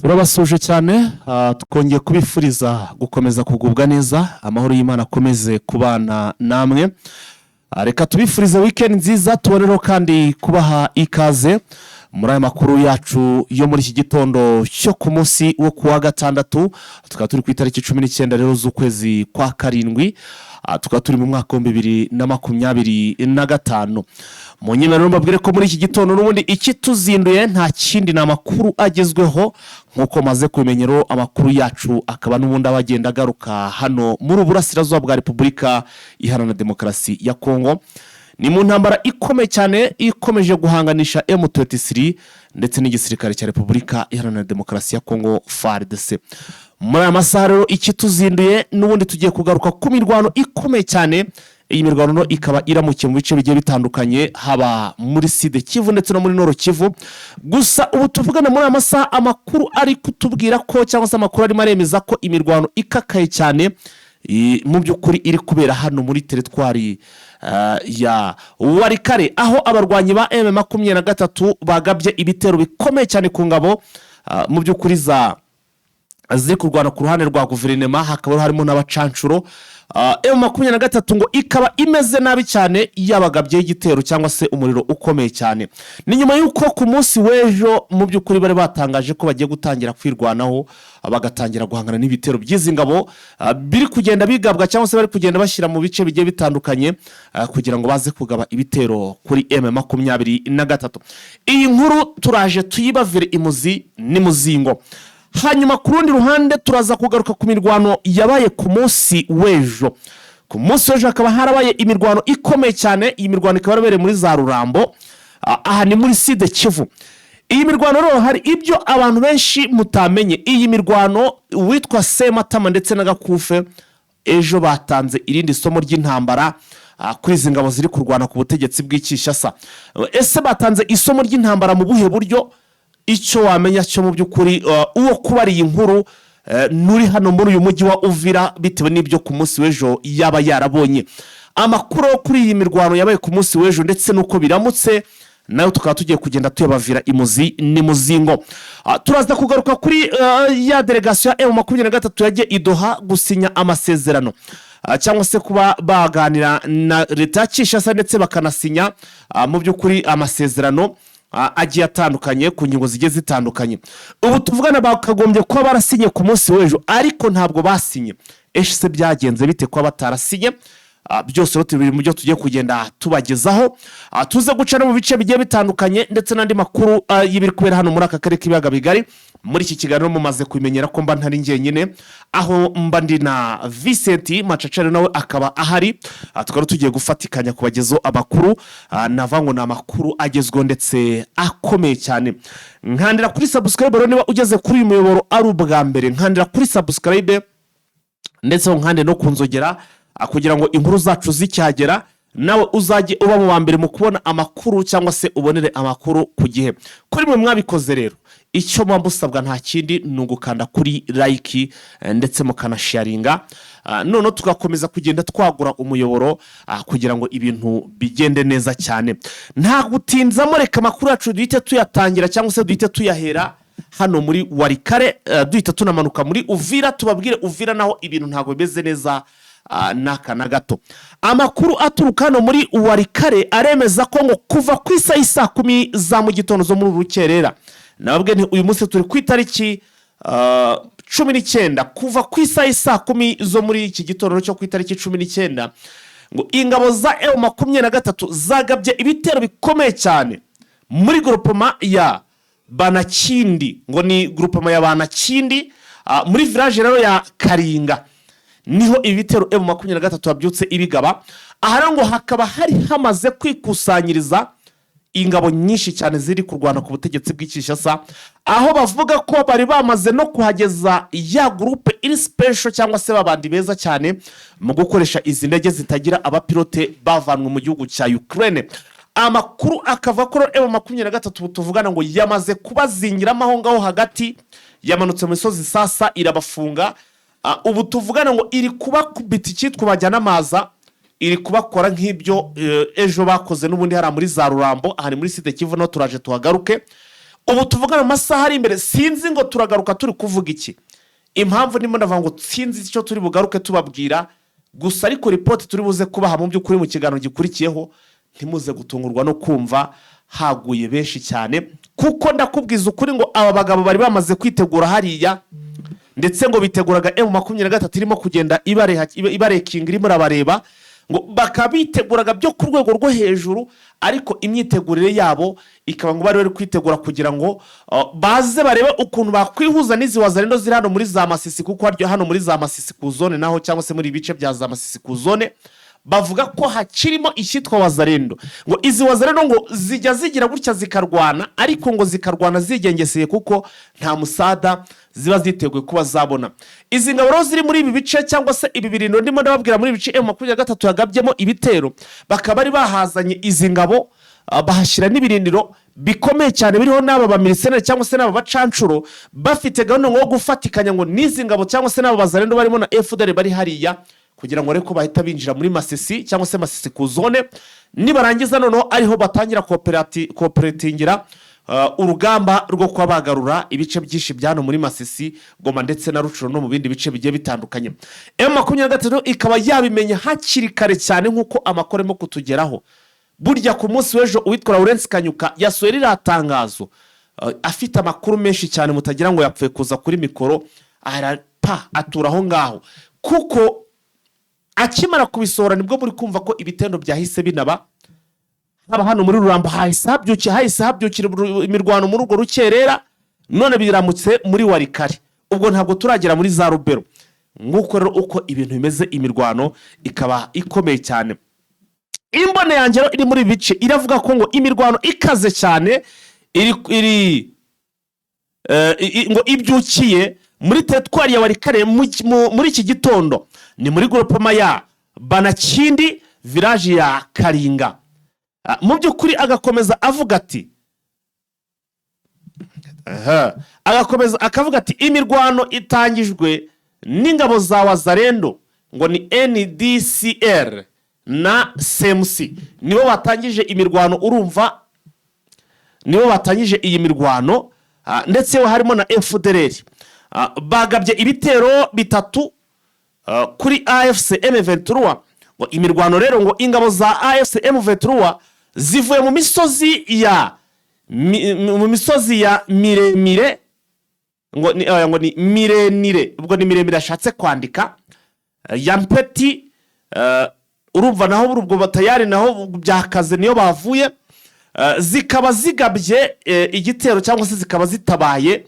Turabasuje cyane, twongeye kubifuriza gukomeza kugubwa neza, amahoro y'Imana akomeze kubana namwe. Reka tubifurize weekend nziza, tubonereho kandi kubaha ikaze muri aya makuru yacu yo muri iki gitondo cyo ku munsi wo kuwa gatandatu. Tukaba turi ku itariki 19 rero z'ukwezi kwa karindwi, tukaba turi mu mwaka wa 2025. Mu nyemerero mbabwire ko muri iki gitondo n'ubundi ikituzinduye nta kindi, ni amakuru agezweho. Nk'uko maze kubimenyero, amakuru yacu akaba n'ubundi aba agenda agaruka hano muri Uburasirazuba bwa Repubulika Iharanira Demokarasi ya Kongo. Ni mu ntambara ikomeye cyane ikomeje guhanganisha M23 ndetse n'igisirikare cya Repubulika Iharanira Demokarasi ya Kongo, FARDC. Muri aya masaha rero ikituzinduye n'ubundi tugiye kugaruka ku mirwano ikomeye cyane. Iyi mirwano ikaba iramukiye mu bice bigiye bitandukanye, haba muri Sud Kivu ndetse no muri Nord Kivu. Gusa ubu tuvugana muri aya masaha, amakuru ari kutubwira ko, cyangwa se amakuru arimo aremeza ko imirwano ikakaye cyane mu by'ukuri iri kubera hano muri teritwari ya Walikale, aho abarwanyi ba M23 bagabye ibitero bikomeye cyane ku ngabo mu by'ukuri za ziri kurwana ku ruhande rwa guverinoma, hakaba harimo n'abacanshuro. M23 ngo ikaba imeze nabi cyane, yabagabyeho igitero cyangwa se umuriro ukomeye cyane. Ni nyuma y'uko ku munsi w'ejo mu by'ukuri bari batangaje ko bagiye gutangira kwirwanaho, bagatangira guhangana n'ibitero by'izi ngabo biri kugenda bigabwa, cyangwa se bari kugenda bashyira mu bice bigiye bitandukanye kugira ngo baze kugaba ibitero kuri M23. Iyi nkuru turaje tuyibavire imuzi n'imuzingo. Hanyuma ku rundi ruhande turaza kugaruka ku mirwano yabaye ku munsi w'ejo. Ku munsi w'ejo hakaba harabaye imirwano ikomeye cyane. Iyi mirwano ikaba yarabereye muri za Rurambo. Aha ni muri Sud Kivu. Iyi mirwano rero hari ibyo abantu benshi mutamenye. Iyi mirwano, uwitwa Sematama ndetse na Gakufe ejo batanze irindi somo ry'intambara kuri izi ngabo ziri kurwana ku butegetsi bw'i Kinshasa. Ese batanze isomo ry'intambara mu buhe buryo? Icyo wamenya cyo mu by'ukuri, uwo kubara iyi nkuru nuri hano muri uyu mujyi wa Uvira, bitewe n'ibyo ku munsi w'ejo yaba yarabonye, amakuru yo kuri iyi mirwano yabaye ku munsi w'ejo ndetse n'uko biramutse, nayo tukaba tugiye kugenda tuyabavira imuzi n'imuzingo. Turaza kugaruka kuri ya delegasiyo ya M23 yagiye i Doha gusinya amasezerano, cyangwa se kuba baganira na leta ya Kinshasa, ndetse bakanasinya mu by'ukuri amasezerano agiye atandukanye ku ngingo zigiye zitandukanye. Ubu tuvugana bakagombye kuba barasinye ku munsi w'ejo, ariko ntabwo basinye. Ese byagenze bite kuba batarasinye? Byose rero biri mu byo tugiye kugenda tubagezaho. Tuze guca no mu bice bigiye bitandukanye ndetse n'andi makuru y'ibiri kubera hano muri aka karere k'ibiyaga bigari. Muri iki kiganiro mumaze kubimenyera ko mba ntari njyenyine, aho mba ndi na Vincent Macacare, nawe akaba ahari. Tukaba tugiye gufatikanya kubagezaho amakuru. Navuga ngo ni amakuru agezweho ndetse akomeye cyane. Nkandira kuri subscribe rero niba ugeze kuri uyu muyoboro ari ubwa mbere, nkandira kuri subscribe ndetse nkande no ku nzogera, kugira ngo inkuru zacu zicyagera nawe uzajye uba mu wa mbere mu kubona amakuru, cyangwa se ubonere amakuru ku gihe. Kuri mwe mwabikoze rero, icyo muba musabwa nta kindi, ni ugukanda kuri like ndetse mukanasharinga. Noneho tugakomeza kugenda twagura umuyoboro kugira ngo ibintu bigende neza cyane. Nta gutinzamo, reka amakuru yacu duhite tuyatangira, cyangwa se duhite tuyahera hano muri Walikale, duhita tunamanuka muri Uvira, tubabwire Uvira naho ibintu ntabwo bimeze neza n'aka na gato. Amakuru aturuka hano muri Walikale aremeza ko ngo kuva ku isaha y'i 10:00 za mu gitondo zo muri uru rukerera, nababwe nti uyu munsi turi ku itariki 19, kuva ku isaha y'i 10:00 zo muri iki gitondo cyo ku itariki 19, ngo ingabo za M23 zagabye ibitero bikomeye cyane muri groupement ya Banakindi. Ngo ni groupement ya Banakindi, muri village rero ya Karinga, niho ibi bitero M23 yabyutse ibigaba. Aha rero ngo hakaba hari hamaze kwikusanyiriza ingabo nyinshi cyane ziri kurwana ku butegetsi bw'i Kinshasa, aho bavuga ko bari bamaze no kuhageza ya groupe iri special, cyangwa se babandi beza cyane mu gukoresha izi ndege zitagira abapilote bavanwe mu gihugu cya Ukraine. Amakuru akava ko M23 ubu tuvugana ngo yamaze kubazingiramo aho ngaho hagati, yamanutse mu misozi sasa irabafunga. Ubu tuvugana ngo iri kubakubita icyitwa bajyana amaza, iri kubakora nk'ibyo ejo bakoze n'ubundi hariya muri za Rurambo. Aha ni muri Sud Kivu, naho turaje tuhagaruke. Ubu tuvugana mu masaha ari imbere, sinzi ngo turagaruka turi kuvuga iki. Impamvu ndimo ndavuga ngo sinzi icyo turi bugaruke tubabwira gusa, ariko ripoti turi buze kubaha mu by'ukuri mu kiganiro gikurikiyeho, ntimuze gutungurwa no kumva haguye benshi cyane, kuko ndakubwiza ukuri ngo aba bagabo bari bamaze kwitegura hariya, ndetse ngo biteguraga M23 irimo kugenda ibarekinga, irimo irabareba, ngo bakaba biteguraga byo ku rwego rwo hejuru. Ariko imyitegurire yabo ikaba ngo bari bari kwitegura kugira ngo baze barebe ukuntu bakwihuza n'izi Wazalendo ziri hano muri za Masisi, kuko hano muri za Masisi ku zone naho, cyangwa se muri ibi bice bya za Masisi ku zone, bavuga ko hakirimo icyitwa Wazalendo. Ngo izi Wazalendo ngo zijya zigira gutya zikarwana, ariko ngo zikarwana zigengeseye, kuko nta musada ziba ziteguye kuba zabona. Izi ngabo rero ziri muri ibi bice, cyangwa se ibi birindiro ndimo ndababwira, muri ibi bice M23 yagabyemo ibitero, bakaba bari bahazanye izi ngabo, bahashyira n'ibirindiro bikomeye cyane biriho n'aba bamiriseneri cyangwa se n'aba bacanshuro, bafite gahunda ngo yo gufatikanya ngo n'izi ngabo cyangwa se n'aba Bazalendo barimo na FDLR bari hariya, kugira ngo ariko bahita binjira muri Masisi cyangwa se Masisi ku zone. Nibarangiza noneho ariho batangira kooperatingira urugamba rwo kuba bagarura ibice byinshi bya hano muri Masisi, Goma ndetse na Rucuro no mu bindi bice bigiye bitandukanye. M23 ikaba yabimenye hakiri kare cyane, nk'uko amakuru arimo kutugeraho. Burya ku munsi w'ejo uwitwa Lawrence Kanyuka yasohoye ririya tangazo afite amakuru menshi cyane, mutagira ngo yapfuye kuza kuri mikoro arapa atura aho ngaho, kuko akimara kubisohora nibwo muri kumva ko ibitendo byahise binaba. Haba hano muri Rurambo hahise habyukira imirwano muri urwo rukerera, none biramutse muri Walikale. Ubwo ntabwo turagera muri za Rubero. Nk'uko rero uko ibintu bimeze, imirwano ikaba ikomeye cyane. Imbone yanjye rero iri muri ibi bice iravuga ko ngo imirwano ikaze cyane iri ngo ibyukiye muri teritwari ya Walikale muri iki gitondo, ni muri groupement ya Banakindi, village ya Karinga. Mu by'ukuri agakomeza avuga ati aha, agakomeza akavuga ati imirwano itangijwe n'ingabo za Wazalendo, ngo ni NDCR na CMC, nibo batangije imirwano. Urumva nibo batangije iyi mirwano, ndetse harimo na FDLR. Bagabye ibitero bitatu kuri AFC M23. Ngo imirwano rero, ngo ingabo za AFC M23 zivuye mu misozi ya miremire, ngo ni mirenire, ubwo ni miremire ashatse kwandika, ya Mpeti. Urumva naho buri ubwo batayari naho byakaze niyo bavuye. Zikaba zigabye igitero cyangwa se zikaba zitabaye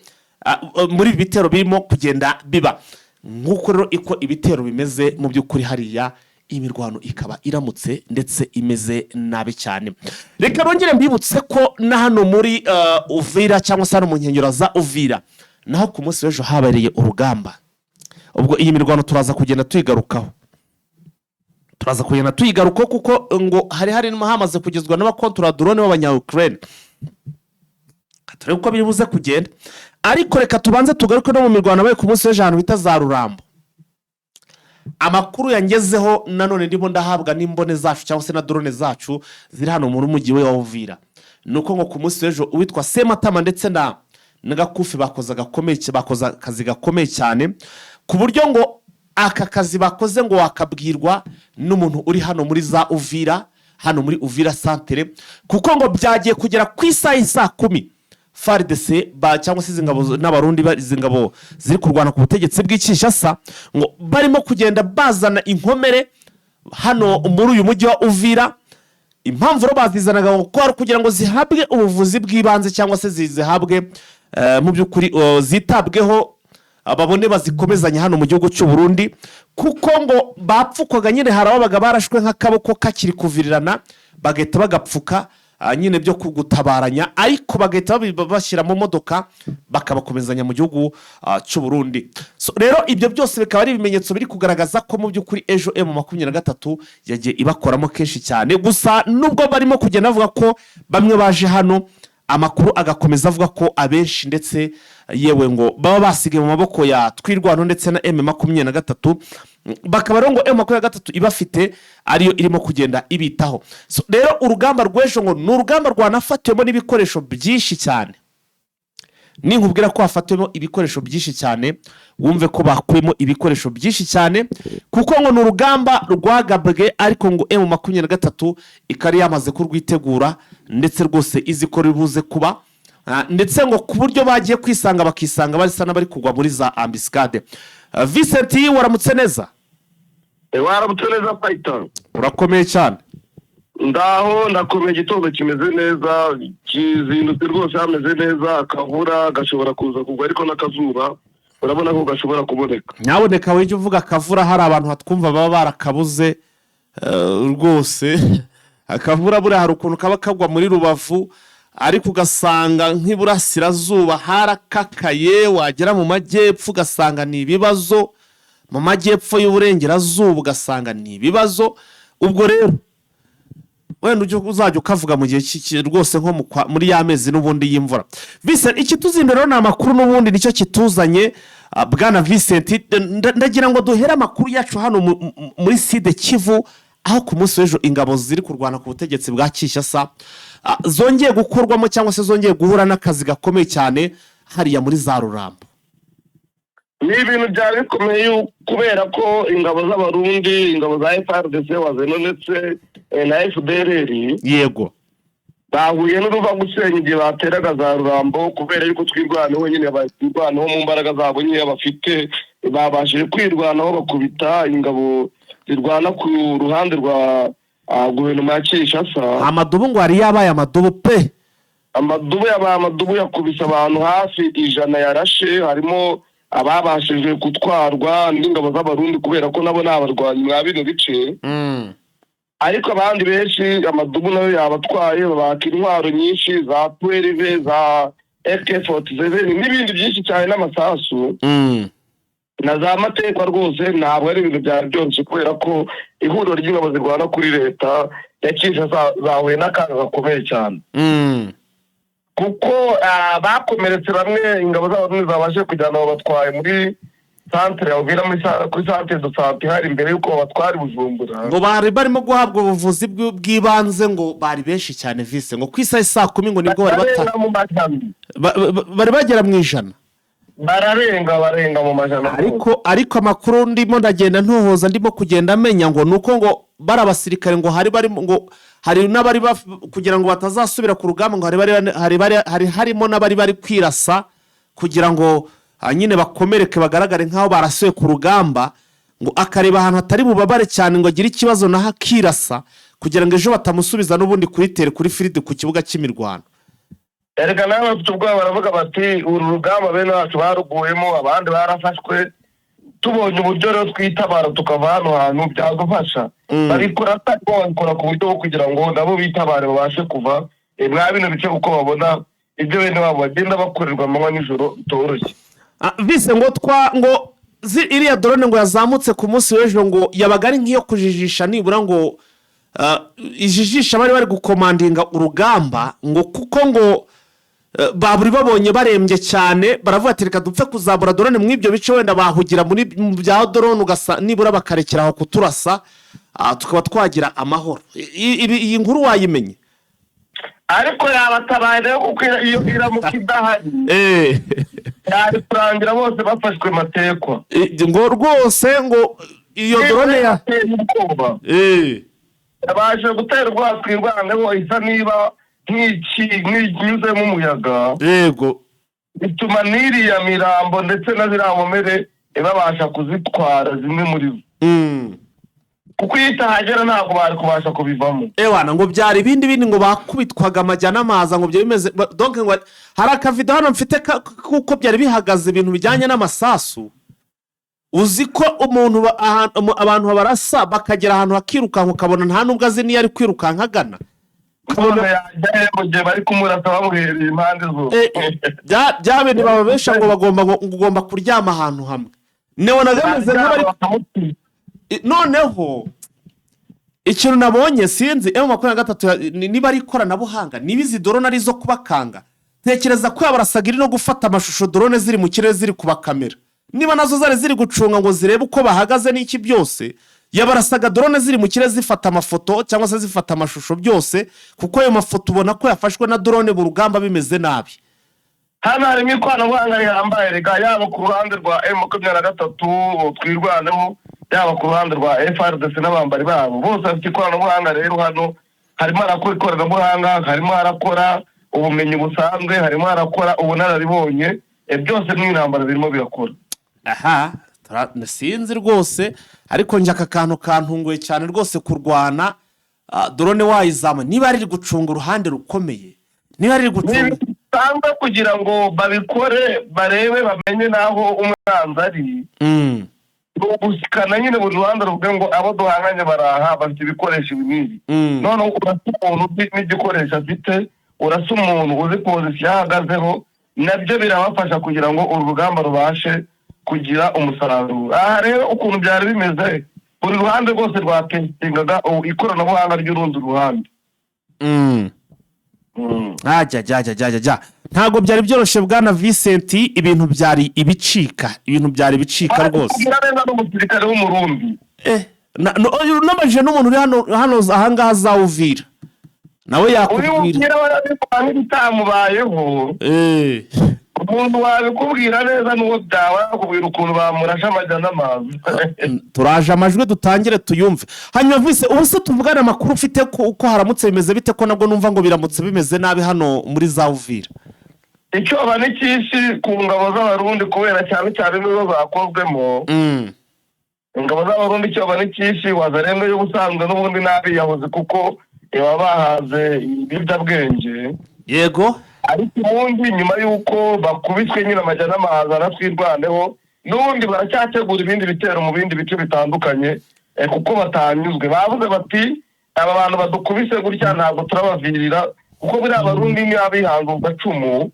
muri ibi bitero birimo kugenda biba. Nk'uko rero iko ibitero bimeze mu by'ukuri hariya, imirwano ikaba iramutse ndetse imeze nabi cyane. Reka nongere mbibutse ko na hano muri Uvira, cyangwa se hano mu nkengero za Uvira, naho ku munsi w'ejo habereye urugamba. Ubwo iyi mirwano turaza kugenda tuyigarukaho, kuko ngo hari harimo hamaze kugezwa n'abakontora drone b'abanya-Ukraine. Turebe uko biri buze kugenda, ariko reka tubanze tugaruke no mu mirwano yabaye ku munsi w'ejo ahantu bita za Rurambo. Amakuru yangezeho nanone ndimo ndahabwa n'imbone zacu cyangwa se na drone zacu ziri hano muri mujyi we wa Uvira, ni uko ngo ku munsi w'ejo uwitwa Sematama ndetse na Gakufi bakoze akazi gakomeye cyane, ku buryo ngo aka kazi bakoze ngo wakabwirwa n'umuntu uri hano muri za Uvira, hano muri Uvira santere, kuko ngo byagiye kugera ku isaha y'i 10:00 FARDC ba cyangwa se izi ngabo n'Abarundi izi ngabo ziri kurwana ku butegetsi bw'i Kinshasa, ngo barimo kugenda bazana inkomere hano muri uyu mujyi wa Uvira. Impamvu rero bazizanaga ngo ko ari ukugira ngo zihabwe ubuvuzi bw'ibanze, cyangwa se zihabwe mu by'ukuri zitabweho, babone bazikomezanye hano mu gihugu cy'u Burundi, kuko ngo bapfukwaga nyine, hari ababaga barashwe nk'akaboko kakiri kuvirirana, bagahita bagapfuka nyine byo gutabaranya, ariko bagahita bashyira mu modoka bakabakomezanya mu gihugu cy'u Burundi. So, rero ibyo byose bikaba ari ibimenyetso biri kugaragaza ko mu by'ukuri ejo M23 yagiye ibakoramo kenshi cyane. Gusa nubwo barimo kugenda bavuga ko bamwe baje hano, amakuru agakomeza avuga ko abenshi ndetse yewe ngo baba basigaye mu maboko ya Twirwano ndetse na M23, bakaba rero ngo M23 ibafite ariyo irimo kugenda ibitaho. So, rero urugamba rw'ejo ngo ni urugamba rwanafatiwemo n'ibikoresho byinshi cyane. Ninkubwira ko hafatiwemo ibikoresho byinshi cyane, wumve ko bakuyemo ibikoresho byinshi cyane, kuko ngo ni urugamba rwagabwe, ariko ngo M23 ikaba yamaze kurwitegura, ndetse rwose izi ko ribuze kuba. Ndetse ngo ku buryo bagiye kwisanga, bakisanga basa n'abari kugwa muri za embuscade. Vincent, waramutse neza? Waramutse neza, Python. Urakomeye cyane? Ndaho, ndakomeye. Igitondo kimeze neza, kizindutse rwose hameze neza. Akavura gashobora kuza kugwa, ariko n'akazuba urabona ko gashobora kuboneka. Nyaboneka wijya uvuga akavura, hari abantu hatwumva baba barakabuze. Rwose akavura buriya hari ukuntu kaba kagwa muri Rubavu, ariko ugasanga nk'iburasirazuba harakakaye, wagera mu majyepfo ugasanga ni ibibazo, mu majyepfo y'uburengerazuba ugasanga ni ibibazo. Ubwo rero wenda ujye uzajya ukavuga mu gihe rwose nko muri ya mezi n'ubundi y'imvura. Vincent, ikituzindura rero ni amakuru n'ubundi nicyo kituzanye. Bwana Vincent, ndagira ngo duhere amakuru yacu hano muri Sud Kivu, aho ku munsi w'ejo ingabo ziri kurwana ku butegetsi bwa Kinshasa zongeye gukorwamo cyangwa se zongeye guhura n'akazi gakomeye cyane hariya muri za Rurambo. Ni ibintu byari bikomeye kubera ko ingabo z'Abarundi, ingabo za FARDC, Wazalendo ndetse na FDLR bahuye n'uruva gusenya igihe bateraga za Rurambo, kubera yuko Twirwaneho nyine, twirwaneho mu mbaraga zabo nkeya bafite babashije kwirwanaho, bakubita ingabo zirwana ku ruhande rwa guverinoma ya Kinshasa. Amadubu ngo yari yabaye amadubu pe. Amadubu yabaye amadubu, yakubise abantu hafi 100 yarashe, harimo ababashije gutwarwa n'ingabo z'Abarundi kubera ko nabo ni abarwanyi mwa bino bice, ariko abandi benshi amadubu nayo yabatwaye, babaka intwaro nyinshi za 12, za AK-47 n'ibindi byinshi cyane n'amasasu na za matekwa. Rwose ntabwo ari ibintu byari byoroshye, kubera ko ihuriro ry'ingabo zirwana kuri leta ya Kinshasa zahuye n'akaga gakomeye cyane, kuko bakomeretse bamwe ingabo z'Abarundi zabashije kujyana, babatwaye muri centre ya Uvira, kuri centre de santé hari imbere y'uko babatwara i Bujumbura. Ngo bari barimo guhabwa ubuvuzi bw'ibanze, ngo bari benshi cyane vise, ngo ku isaha saa 10 ngo nibwo bari Bararenga mu majana. Bari bagera mu 100. Bararenga, barenga mu majana. Ariko amakuru ndimo ndagenda ntohoza, ndimo kugenda amenya, ngo ni uko ngo bari abasirikare, ngo hari barimo, ngo hari n'abari kugira ngo batazasubira ku rugamba, ngo hari bari hari bari hari harimo n'abari bari kwirasa kugira ngo nyine bakomereke, bagaragare nk'aho barasuye ku rugamba, ngo akareba ahantu hatari bubabare cyane, ngo agire ikibazo naho akirasa kugira ngo ejo batamusubiza n'ubundi kuri terrain, kuri field, ku kibuga cy'imirwano. Erega nawe bafite ubwoba, baravuga bati: "Uru rugamba bene wacu baruguyemo, abandi barafashwe, tubonye uburyo rero twitabara tukava hano hantu byadufasha." Babikora atari babikora ku buryo bwo kugira ngo nabo bitabare, babashe kuva mwa bino bice, kuko babona ibyo bene wabo bagenda bakorerwa amanywa nijoro bitoroshye. Vise, ngo twa ngo iriya drone ngo yazamutse ku munsi w'ejo, ngo yabaga ari nk'iyo kujijisha, nibura ngo ijijisha bari bari gukomandinga urugamba, ngo kuko ngo baburi babonye barembye cyane, baravuga ati: "Reka dupfe kuzamura drone muri ibyo bice, wenda bahugira muri mu bya drone, ugasa nibura bakarekera aho kuturasa, tukaba twagira amahoro." Iyi nkuru wayimenye? Ariko yabatabaye rero, kuko iyo iramuka idahari yari kurangira bose bafashwe matekwa. Ngo rwose ngo iyo drone ya Yateye ubwoba, yabashe gutera ubwoba Twirwaneho, isa niba nk'iki nk'inyuzemo umuyaga, bituma n'iriya mirambo ndetse na ziriya nkomere babasha kuzitwara zimwe muri zo, kuko iyo itahagera ntabwo bari kubasha kubivamo. Ewana, ngo byari ibindi bindi, ngo bakubitwaga amajya n'amaza, ngo byari bimeze donc ngo hari akavido hano mfite kuko byari bihagaze, ibintu bijyanye n'amasasu. Uzi ko umuntu abantu babarasa bakagera ahantu hakirukanka, ukabona nta nubwo azi niyo ari kwirukanka agana. None yajyayo mu gihe bari kumurasa bamuhereye impande zose? Bya bintu bababesha ngo bagomba, ngo ugomba kuryama ahantu hamwe, nebonaga bameze nk'abari Bakamutwika. Noneho ikintu nabonye, sinzi M23 niba ari ikoranabuhanga, niba izi drone ari izo kubakanga. Tekereza ko yabarasaga iri no gufata amashusho, drone ziri mu kirere ziri kubakamera, niba nazo zari ziri gucunga ngo zirebe uko bahagaze n'iki byose. Yabarasaga drone ziri mu kirere zifata amafoto cyangwa se zifata amashusho byose, kuko ayo mafoto ubona ko yafashwe na drone mu rugamba bimeze nabi. Hano harimo ikoranabuhanga rihambaye rega, yaba ku ruhande rwa M23 Twirwaneho, yaba ku ruhande rwa FARDC n'abambari babo, bose bafite ikoranabuhanga. Rero hano harimo harakora ikoranabuhanga, harimo harakora ubumenyi busanzwe, harimo harakora ubunararibonye, byose n'intambara birimo birakora. Aha sinzi rwose, ariko njye aka kantu kantunguye cyane rwose. Kurwana drone wayizama, niba riri gucunga uruhande rukomeye, niba riri Ni gucunga ibintu bisanzwe kugira ngo babikore, barebe, bamenye n'aho umwanzi ari. Ni ugusikana nyine, buri ruhande ruvuge ngo abo duhanganye baraha, bafite ibikoresho ibi n'ibi. Noneho urasa umuntu uzi n'igikoresho afite, urasa umuntu uzi position ahagazeho, nabyo birabafasha kugira ngo uru rugamba rubashe kugira umusaruro. Aha rero ukuntu byari bimeze, buri ruhande rwose rwatestingaga ikoranabuhanga ry'urundi ruhande. Ajya jya jya jya jya, ntabwo byari byoroshye, bwana Vincent. Ibintu byari ibicika, ibintu byari ibicika rwose. Kugira neza n'umusirikare w'Umurundi. Nabajije n'umuntu uri hano ahangaha za Uvira, nawe Uri yakubwira. Uvira barabikora nk'ibitamubayeho. Umuntu wabikubwira neza n'uwo byaba yakubwira ukuntu bamurashe amajya n'amazi. Turaje amajwi dutangire tuyumve. Hanyuma vise, ubu se tuvugane, amakuru ufite ko uko haramutse bimeze bite, ko nabwo numva ngo biramutse bimeze nabi hano muri za Uvira? Icyoba ni cyinshi ku ngabo z'Abarundi, kubera cyane cyane nizo zakozwemo. Ingabo z'Abarundi icyoba ni cyinshi. Wazalendo y'ubusanzwe n'ubundi nabi yahoze, kuko baba bahaze ibiyobyabwenge. Ariko ubundi nyuma y'uko bakubiswe nyine amajya n'amahaza na Twirwaneho, n'ubundi baracyategura ibindi bitero mu bindi bice bitandukanye, kuko batanyuzwe. Bavuze bati: "Aba bantu badukubise gutya ntabwo turabavirira," kuko buriya Abarundi niba bihanze ugacumu.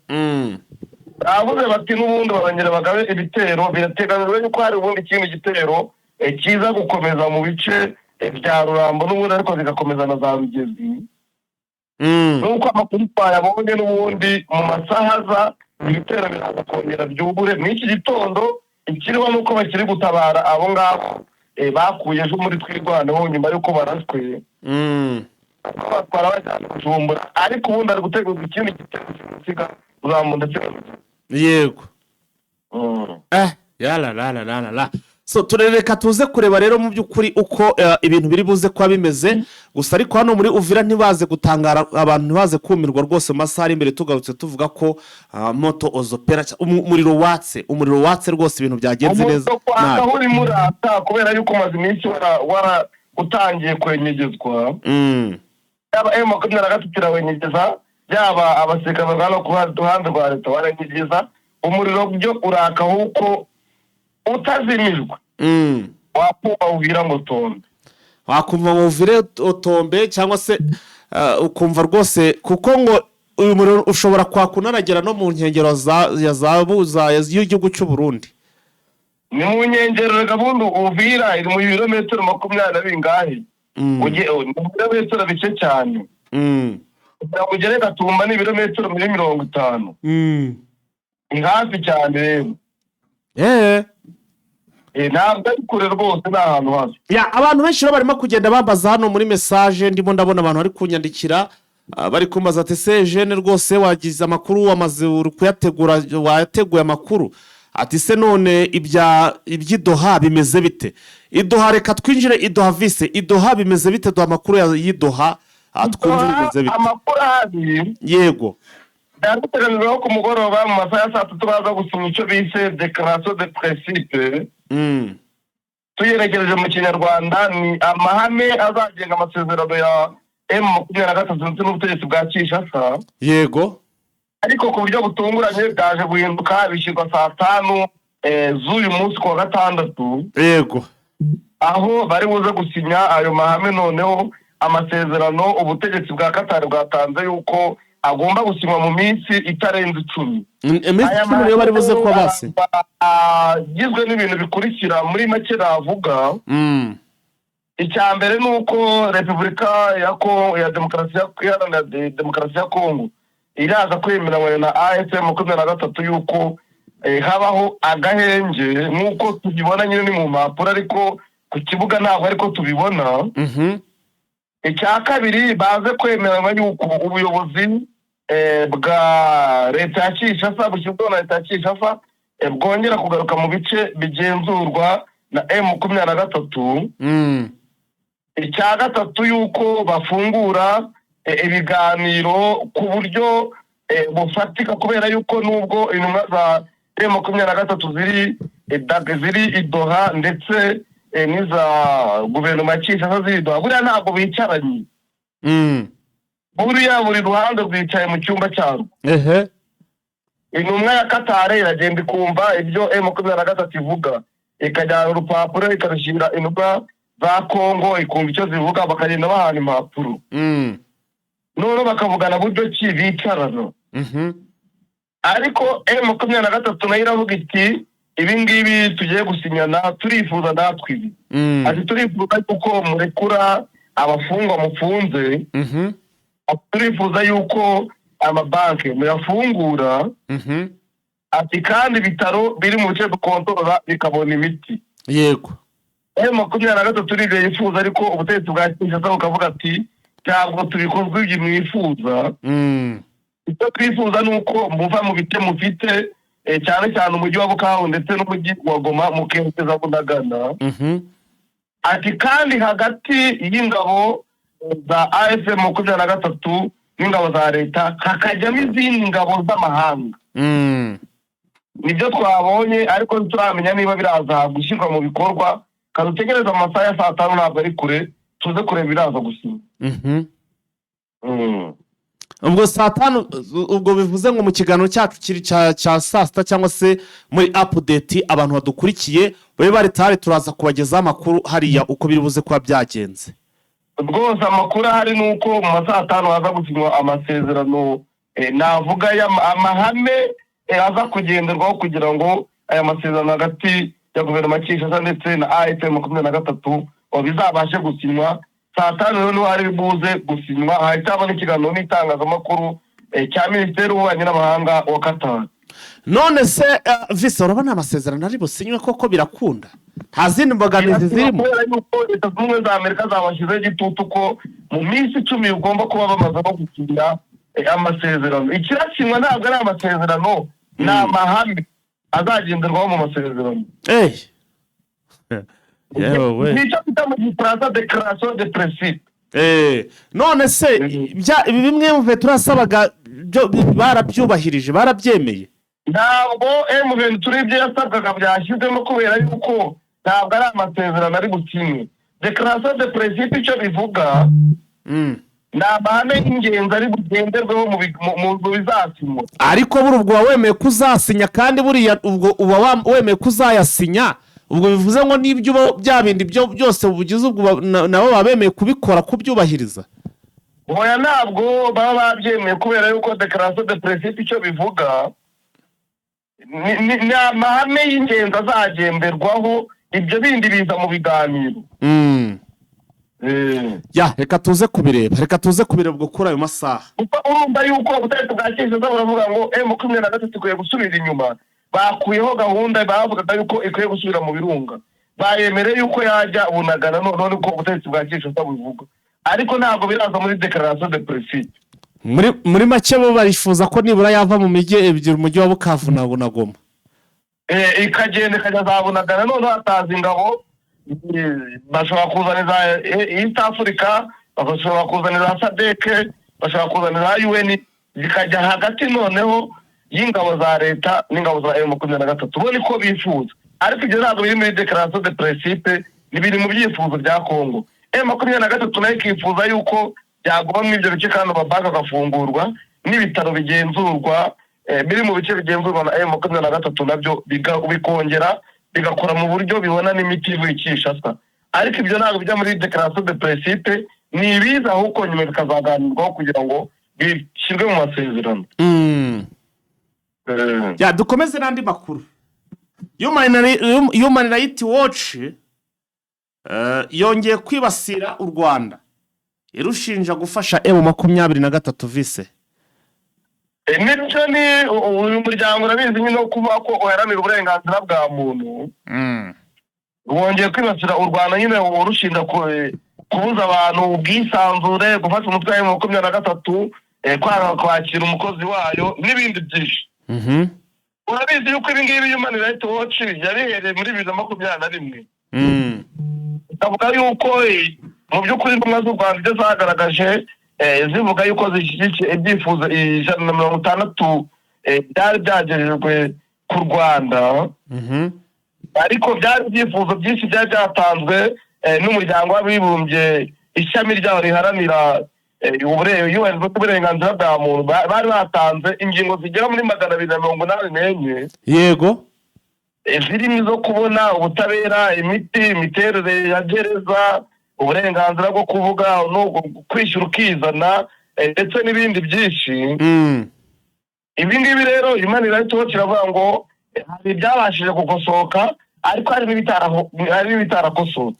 Bavuze bati n'ubundi barongera bagabe ibitero. Birateganyijwe yuko hari ubundi ikindi gitero kiza gukomeza mu bice bya Rurambo n'ubundi, ariko zigakomeza na za Rugezi. Nk'uko amakuru twayabonye, n'ubundi mu masaha aza ibitero biraza kongera byubure. Muri iki gitondo ikiriho ni uko bakiri gutabara abo ngabo bakuye ejo muri Twirwaneho nyuma y'uko baraswe, batwara bajyana Bujumbura, ariko ubundi ari gutegurwa ikindi gitero kiga Rurambo ndetse na Rugezi. Yala la la la la la. So turereka tuze kureba rero mu by'ukuri uko ibintu biri buze kuba bimeze. Gusa ariko hano muri Uvira ntibaze gutangara, abantu ntibaze kumirwa rwose. Mu masaha ari imbere tugarutse tuvuga ko moto ozopera, umuriro watse, umuriro watse rwose, ibintu byagenze neza Umuriro kwaka nabi. Aho urimo uraka kubera yuko umaze iminsi wara utangiye kwenyegezwa. Yaba M23 irawenyegeza, yaba abasirikare barwana ku ruhande rwa leta baranyegeza umuriro. Byo uraka ahubwo utazimijwe, wakumva ubwira ngo tonde. Wakumva ngo uvire otombe, cyangwa se ukumva rwose, kuko ngo uyu muriro ushobora kwaka unaragera no mu nkengero za ya za za y'igihugu cy'u Burundi. Ni mu nkengero reka, bundi Uvira iri mu birometero 20 na bingahe? Ni mu birometero bike cyane. Kugira ngo ugere Gatumba ni ibirometero muri 50. Ni hafi cyane rero. Ntabwo ari kure rwose, ni ahantu hafi. Ya, abantu benshi rero barimo kugenda bambaza hano muri message, ndimo ndabona abantu bari kunyandikira, bari kumbaza ati: "Se jene rwose wagize amakuru, wamaze uri kuyategura, wayateguye amakuru?" Ati: "Se none ibya iby'i Doha bimeze bite?" I Doha, reka twinjire i Doha. Vise, i Doha bimeze bite? Duha amakuru y'i Doha, twumve bimeze bite. Amakuru ahari, byari biteganyijwe ko ku mugoroba mu masaha ya saa 3 baza gusinya icyo bise déclaration de principe. Tuyerekereje mu Kinyarwanda, ni amahame azagenga amasezerano ya M23 ndetse n'ubutegetsi bwa Kinshasa. Ariko ku buryo butunguranye byaje guhinduka, bishyirwa saa 5 z'uyu munsi ku wa gatandatu, aho bari buze gusinya ayo mahame. Noneho amasezerano ubutegetsi bwa Katari bwatanze yuko agomba gusinywa mu minsi itarenze 10. Iminsi Aya 10 niyo bari buze kuba basinya. Agizwe n'ibintu bikurikira, muri make navuga. Icya mbere ni uko Repubulika ya Kongo ya Demokarasi Iharanira Demokarasi ya Kongo iraza kwemeranywa na AFC 23 yuko habaho agahenge. Nk'uko tubibona nyine ni mu mpapuro, ariko ku kibuga ntabwo ariko tubibona. Icya kabiri, baze kwemeranywa yuko ubuyobozi bwa leta ya Kinshasa, bushyizweho na leta ya Kinshasa, bwongera kugaruka mu bice bigenzurwa na M23. Icya gatatu, yuko bafungura ibiganiro ku buryo bufatika, kubera yuko nubwo intumwa za M23 ziri i Doha ndetse n'iza guverinoma ya Kinshasa ziri i Doha, buriya ntabwo bicaranye. Buriya buri ruhande rwicaye mu cyumba cyarwo. Intumwa ya Katare iragenda ikumva ibyo M23 ivuga, ikajyana urupapuro ikarushyira intumwa za Kongo, ikumva icyo zivuga, bakagenda bahana impapuro, noneho bakavugana buryo ki bicarana. Ariko M23 nayo iravuga iti: "Ibi ngibi tugiye gusinyana, turifuza natwe ibi." Ati: "Turifuza yuko murekura abafungwa mufunze." Ati: "Turifuza yuko amabanki muyafungura." Ati: "Kandi ibitaro biri mu bice dukontorora bikabona imiti." M23 nibyo yifuza, ariko ubutegetsi bwa Kinshasa bukavuga ati: "Ntabwo tubikozwa ibyo mwifuza. Icyo twifuza ni uko muva mu bice mufite, cyane cyane umujyi wa Bukavu ndetse n'umujyi wa Goma, mukerekeza Bunagana." Ati: "Kandi hagati y'ingabo za AFC 23 n'ingabo za leta hakajyamo izindi ngabo z'amahanga." Nibyo twabonye, ariko ntituramenya niba biraza gushyirwa mu bikorwa. Kadutegereze amasaha ya saa 5, ntabwo ari kure, tuze kureba biraza gusinya. Ubwo saa 5, ubwo bivuze ngo mu kiganiro cyacu kiri cya saa 6 cyangwa se muri update, abantu badukurikiye babe bari tayari, turaza kubagezaho amakuru hariya uko biri buze kuba byagenze. Rwose amakuru ahari ni uko mu ma saa 5 haza gusinywa amasezerano, navuga amahame aza kugenderwaho kugira ngo aya masezerano hagati ya guverinoma ya Kinshasa ndetse na AFC 23 ngo bizabashe gusinywa. Saa 5 rero niho hari buze gusinywa, hahita haba n'ikiganiro n'itangazamakuru cya minisiteri y'ububanyi n'amahanga wa Qatar. None se vise, urabona amasezerano ari businywe koko birakunda, nta zindi mbogamizi zirimo? Kubera yuko Leta Zunze Ubumwe za Amerika zabashyizeho igitutu ko mu minsi 10 ugomba kuba bamaze no gusinya amasezerano. Ikirasinywa ntabwo ari amasezerano, ni amahame azagenderwaho mu masezerano. Yewe! Nicyo bita mu Gifaransa déclaration de principe. None se ibi bimwe mu turasabaga byo barabyubahirije, barabyemeye? Ntabwo M23 ibyo yasabwaga byashyizwemo, kubera yuko ntabwo ari amasezerano ari businywe. Déclaration de principe icyo bivuga ni amahame y'ingenzi ari bugenderweho mu bizasinywa. Ariko buri ubwo uba wemeye ko uzasinya, kandi buriya ubwo uba wemeye ko uzayasinya, ubwo bivuze ngo n'ibyo uba bya bindi byo byose bugize ubwo nabo baba bemeye kubikora, kubyubahiriza. Oya, ntabwo baba babyemeye, kubera yuko déclaration de principe icyo bivuga ni amahame y'ingenzi azagenderwaho, ibyo bindi biza mu biganiro. Ya, reka tuze kubireba, reka tuze kubireba ubwo kuri ayo masaha. Kuko urumva yuko ubutegetsi bwa Kinshasa buravuga ngo M23 ikwiye gusubira inyuma. Bakuyeho gahunda bavugaga yuko ikwiye gusubira mu Birunga, bayemereye yuko yajya Bunagana, noneho niko ubutegetsi bwa Kinshasa bubivuga, ariko ntabwo biraza muri déclaration de principe. Muri make bo barifuza ko nibura yava mu mijyi ebyiri, umujyi wa Bukavu na Goma. Ikagenda ikajya za Bunagana, noneho hataza ingabo, bashobora kuzana iza East Africa, bashobora kuzana iza SADC, bashobora kuzana iza UN, zikajya hagati noneho y'ingabo za leta n'ingabo za M23. Bo niko bifuza, ariko ibyo ntabwo biri muri déclaration de principe, ni biri mu byifuzo bya Congo. M23 nayo ikifuza yuko byaguma muri ibyo bice, kandi amabanki agafungurwa n'ibitaro bigenzurwa, biri mu bice bigenzurwa na M23 nabyo bikongera bigakora mu buryo bibona n'imiti ivuye i Kinshasa. Ariko ibyo ntabwo bijya muri déclaration de principe, ni ibiza ahubwo nyuma bikazaganirwaho kugira ngo bishyirwe mu masezerano. Ya, dukomeze n'andi makuru. Human Rights Watch yongeye kwibasira u Rwanda, irushinja gufasha M23, vise. Nibyo, ni uyu muryango urabizi nyine wo kuvuga ko uharanira uburenganzira bwa muntu, wongeye kwibasira u Rwanda nyine, urushinja kubuza abantu ubwisanzure, gufasha umutwe wa M23. Kwanga kwakira umukozi wayo n'ibindi byinshi. Urabizi yuko ibi ngibi Human Rights Watch yabihereye muri 2021, ikavuga yuko mu by'ukuri intumwa z'u Rwanda ibyo zagaragaje, zivuga yuko zishyigikiye ibyifuzo 160 byari byagejejwe ku Rwanda, ariko byari ibyifuzo byinshi byari byatanzwe n'Umuryango w'Abibumbye, ishami ryawo riharanira iyubahirizwa ry'uburenganzira bwa muntu. Bari batanze ingingo zigera muri 284, zirimo izo kubona ubutabera, imiti, imiterere ya gereza, uburenganzira bwo kuvuga no kwishyura ukizana, ndetse n'ibindi byinshi. Ibi ngibi rero Human Rights Watch iravuga ngo hari ibyabashije gukosoka, ariko hari n'ibitarakosoka.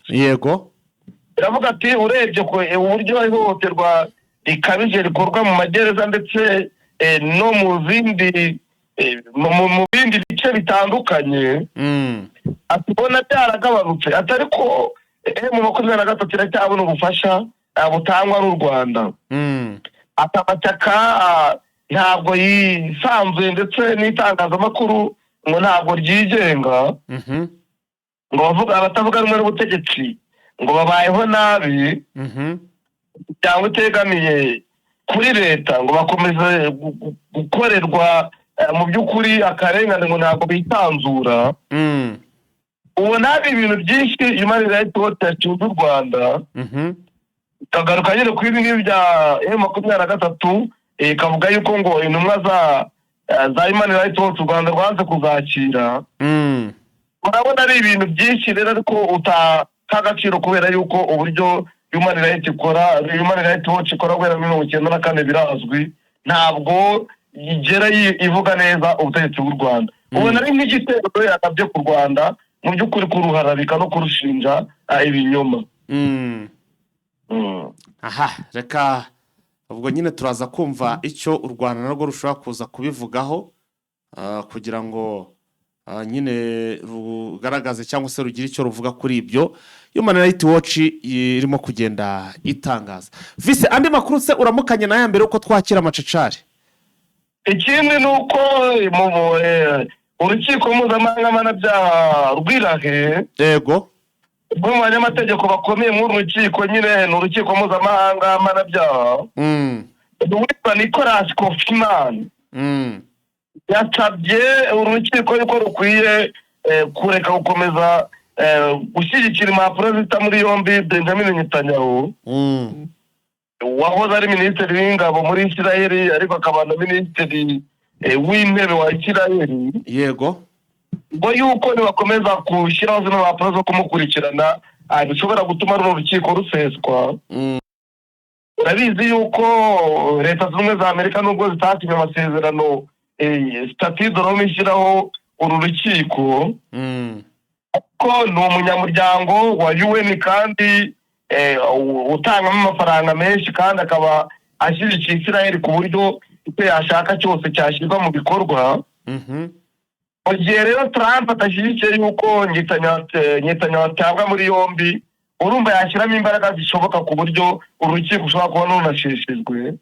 Iravuga ati urebye ku uburyo ihohoterwa rikabije rikorwa mu magereza ndetse no mu zindi mu bindi bice bitandukanye, ati ubona byaragabanutse, ati ariko M23 iracyabona ubufasha butangwa n'u Rwanda. Ati amashyaka ntabwo yisanzuye, ndetse n'itangazamakuru ngo ntabwo ryigenga, ngo bavuga abatavuga rumwe n'ubutegetsi ngo babayeho nabi, cyangwa utegamiye kuri leta ngo bakomeze gukorerwa mu by'ukuri akarengane, ngo ntabwo bisanzura. Ubona hari ibintu byinshi Human Rights Watch yashinze u Rwanda, ikagaruka nyine kuri ibi ngibi bya M23, ikavuga yuko ngo intumwa za Human Rights Watch u Rwanda rwanze kuzakira. Urabona ari ibintu byinshi rero, ariko utaha agaciro kubera yuko uburyo Human Rights Watch ikora guhera muri 94 birazwi, ntabwo igera ivuga neza ubutegetsi bw'u Rwanda. Ubona ari nk'igitero yagabye ku Rwanda mu by'ukuri, kuruharabika no kurushinja ibinyoma. Aha reka ubwo nyine turaza kumva icyo u Rwanda narwo rushobora kuza kubivugaho, kugira ngo nyine rugaragaze cyangwa se rugire icyo ruvuga kuri ibyo Human Rights Watch irimo kugenda itangaza. Vise, andi makuru se uramukanye nayo mbere yuko twakira amacecari? Ikindi ni uko urukiko mpuzamahanga mpanabyaha rw'i La Haye, umwe mu banyamategeko bakomeye muri uru rukiko nyine, ni urukiko mpuzamahanga mpanabyaha, witwa Nicolas Kaufman, yasabye uru rukiko yuko rukwiye kureka gukomeza gushyigikira impapuro zita muri yombi Benjamin Netanyahu, wahoze ari minisitiri w'ingabo muri Isirayeli, ariko akaba na minisitiri w'intebe wa Isirayeli, ngo yuko nibakomeza gushyiraho zino mpapuro zo kumukurikirana, bishobora gutuma runo rukiko ruseswa. Urabizi yuko Leta Zunze Ubumwe za Amerika, nubwo zitasinye amasezerano Statut de Rome ishyiraho uru rukiko, ko ni umunyamuryango wa UN kandi utangamo amafaranga menshi, kandi akaba ashyigikiye Israel ku buryo icyo yashaka cyose cyashyirwa mu bikorwa. Mu gihe rero Trump adashyigikiye yuko Netanyahu atabwa muri yombi, urumva yashyiramo imbaraga zishoboka ku buryo urukiko ushobora kuba runasheshejwe.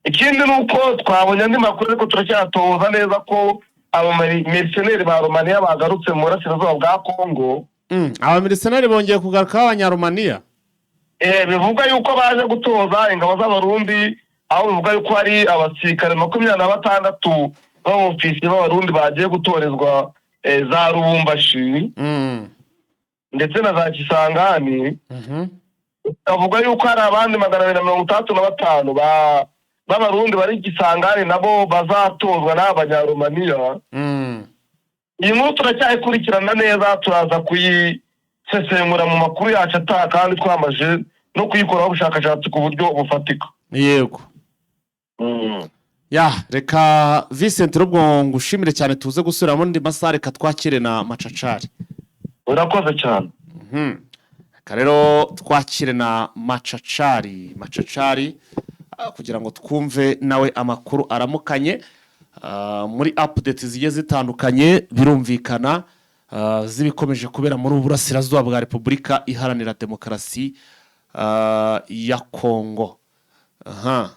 Ikindi ni uko twabonye andi makuru, ariko turacyatoza neza, ko abamerceneri ba Romaniya bagarutse mu burasirazuba bwa Kongo. Abamerceneri bongeye kugaruka b'Abanyarumaniya? Bivugwa yuko baje gutoza ingabo z'Abarundi, aho bivuga yuko hari abasirikare 26 b'abofisiye b'Abarundi bagiye gutorezwa za Lubumbashi ndetse na za Kisangani. Bavuga yuko hari abandi 265 b'Abarundi bari Kisangani nabo bazatozwa n'aba Banyarumaniya. Iyi nkuru turacyayikurikirana neza, turaza kuyisesengura mu makuru yacu ataha, kandi twamaze no kuyikoraho ubushakashatsi ku buryo bufatika. Yego. Ya, reka Vincent rubwo ngushimire cyane, tuze gusubiramo andi masaha. Reka twakire na Macacari. Urakoze cyane. Reka rero twakire na Macacari, Macacari, kugira ngo twumve nawe amakuru aramukanye muri update zigiye zitandukanye, birumvikana. z'ibikomeje kubera muri ubu burasirazuba bwa Repubulika Iharanira Demokarasi ya Kongo. Aha.